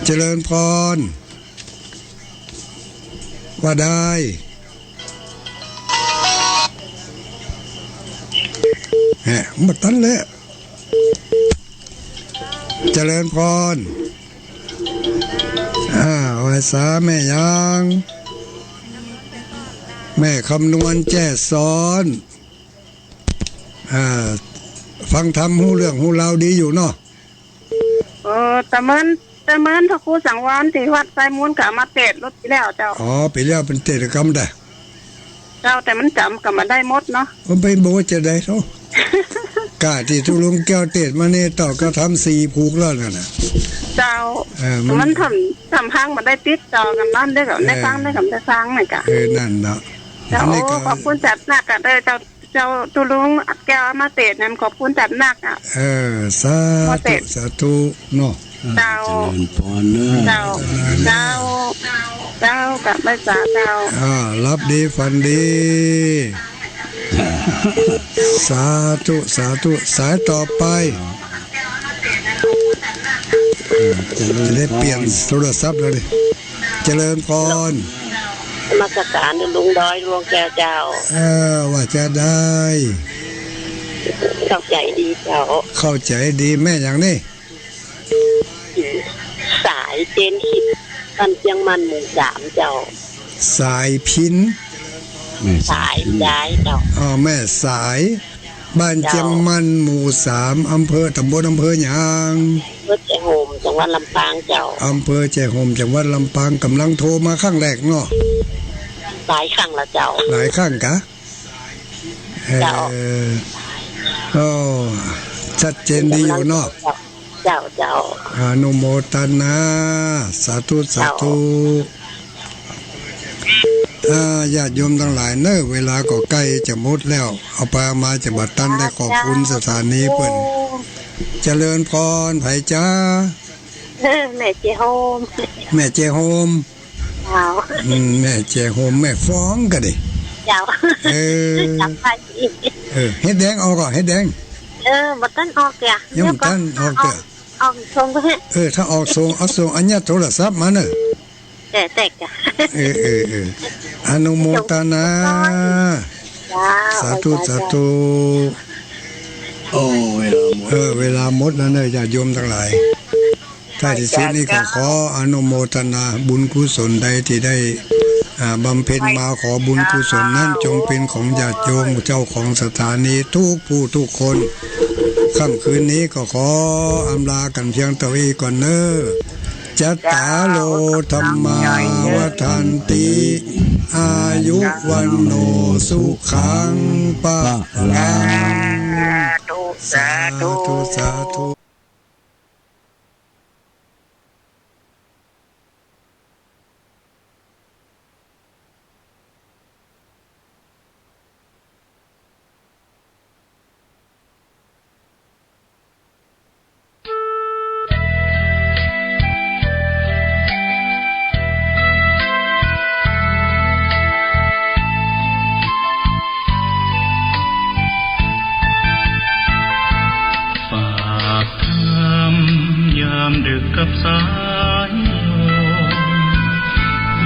เจริญพร ว่าได้ แหม บ่ตันแล้ว เจริญพร อ่า ไหว้สาแม่ยาง แม่คำนวณแจ้ซ้อน อ่า ฟังธรรมฮู้เรื่องฮู้ราวดีอยู่เนาะ เออ ตะเมิน ตะเมินพระครูสังวรตี้วัดไซมูลก็เอามาเตศน์รอบตี้แล้วเจ้า อ๋อ ปี๋แล้วเปิ้นเตศน์กำใด เจ้า แต่มันจ๋ำก็บ่ได้หมดเนาะ มันไปบ่จะได้เท่า ก้าตี้ตุ๊ลุงแก้วเตศน์มานี่เต้าก็ทำสี่ผูกแล้วนั่นน่ะ เจ้า เออ มัน มันทำ ทำพังบ่ได้ติดต่อกั๋นนั่นเด้อ ก็ได้ฟัง เออ ได้กั๋นได้ฟังนี่กะ เออ นั่นเนาะ เจ้า อันนี้ก็ โอ้ ขอบคุณจัดหนักอะเด้อเจ้า เจ้าตุ๊ลุงแก้วมาเตศน์นั้น ขอบคุณจัดหนักอะ เออ สาธุ มาเตศน์ สาธุเนาะ เจ้า เจริญพรเนอะ เจ้า เจ้า เจ้า กับแม่จ๋าเจ้า อ่า หลับดีฝันดี สาธุ สาธุ สายต่อไป เออ เจริญพร จะได้เปลี่ยนโทรศัพท์แล้วดิ เจริญพร นมัสการตุ๊ลุงดอยหลวงแก้วเจ้า เออ ว่าจะได้ เข้าใจ๋ดีเจ้า เข้าใจ๋ดี แม่หยังนี่ สาย เจน คิด บ้านเจียงมัน หมู่สามเจ้า สายพิน แม่สายพิน สาย สายเจ้า อ๋อ แม่สาย บ้านเจียงมัน หมู่สาม อำเภอ ตำบล อำเภอหยัง อำเภอแจ้ห่ม จังหวัดลำปางเจ้า อำเภอแจ้ห่ม จังหวัดลำปาง ก๋ำลังโทรมาครั้งแรกเนาะ หลายครั้งแล้วเจ้า หลายครั้งกะ เอ่อ เจ้า โอ้ ชัดเจนดีอยู่เนาะ เจ้า เจ้า อนุโมทนา สาธุ สาธุ เจ้า อ่า ญาติโยมตังหลายเนอะ เวลาก็ใก้จะหมดแล้ว เอาไปเอามาจะบ่ตันได้ขอบคุณสถานีเปิ้น เจริญพร ใผจ๊ะ เออ แม่เจโฮม แม่เจโฮม เจ้า อืม แม่เจโฮม แม่ฟองกะดิ เจ้า เออ จ๋ำได้อีก เออ เฮ็ดแดงออกก่อ เฮ็ดแดง เออ บ่ตันออกเตื้อ ยังบ่ตันออกเตื้อ ออกส่งไปเถอะ เออ ถ้าออกส่ง เอาส่ง อันเนี้ยโทรศัพท์มาเนอะ แต่ แต่กะ เออ เออ เออ อนุโมทนา เจ้า สาธุ สาธุ โอ้ เวลาหมด เออ เวลาหมดแล้วเนอะ ญาติโยมตังหลาย ท้ายตี้สุดนี้ก็ขออนุโมทนาบุญกุศลใดตี้ได้ อ่า บำเพ็ญมา ขอบุญกุศลนั้นจงเป๋นของญาติโยมเจ้าของสถานีทุกผู้ทุกคน ค่ำคืนนี้ก็ขออำลากั๋นเพียงเต้าอี้ก่อนเนอะ จัตตาโร ธัมมา วัฑฒันติ อายุ วัณโณ สุขัง พะลัง สาธุ สาธุ สาธุ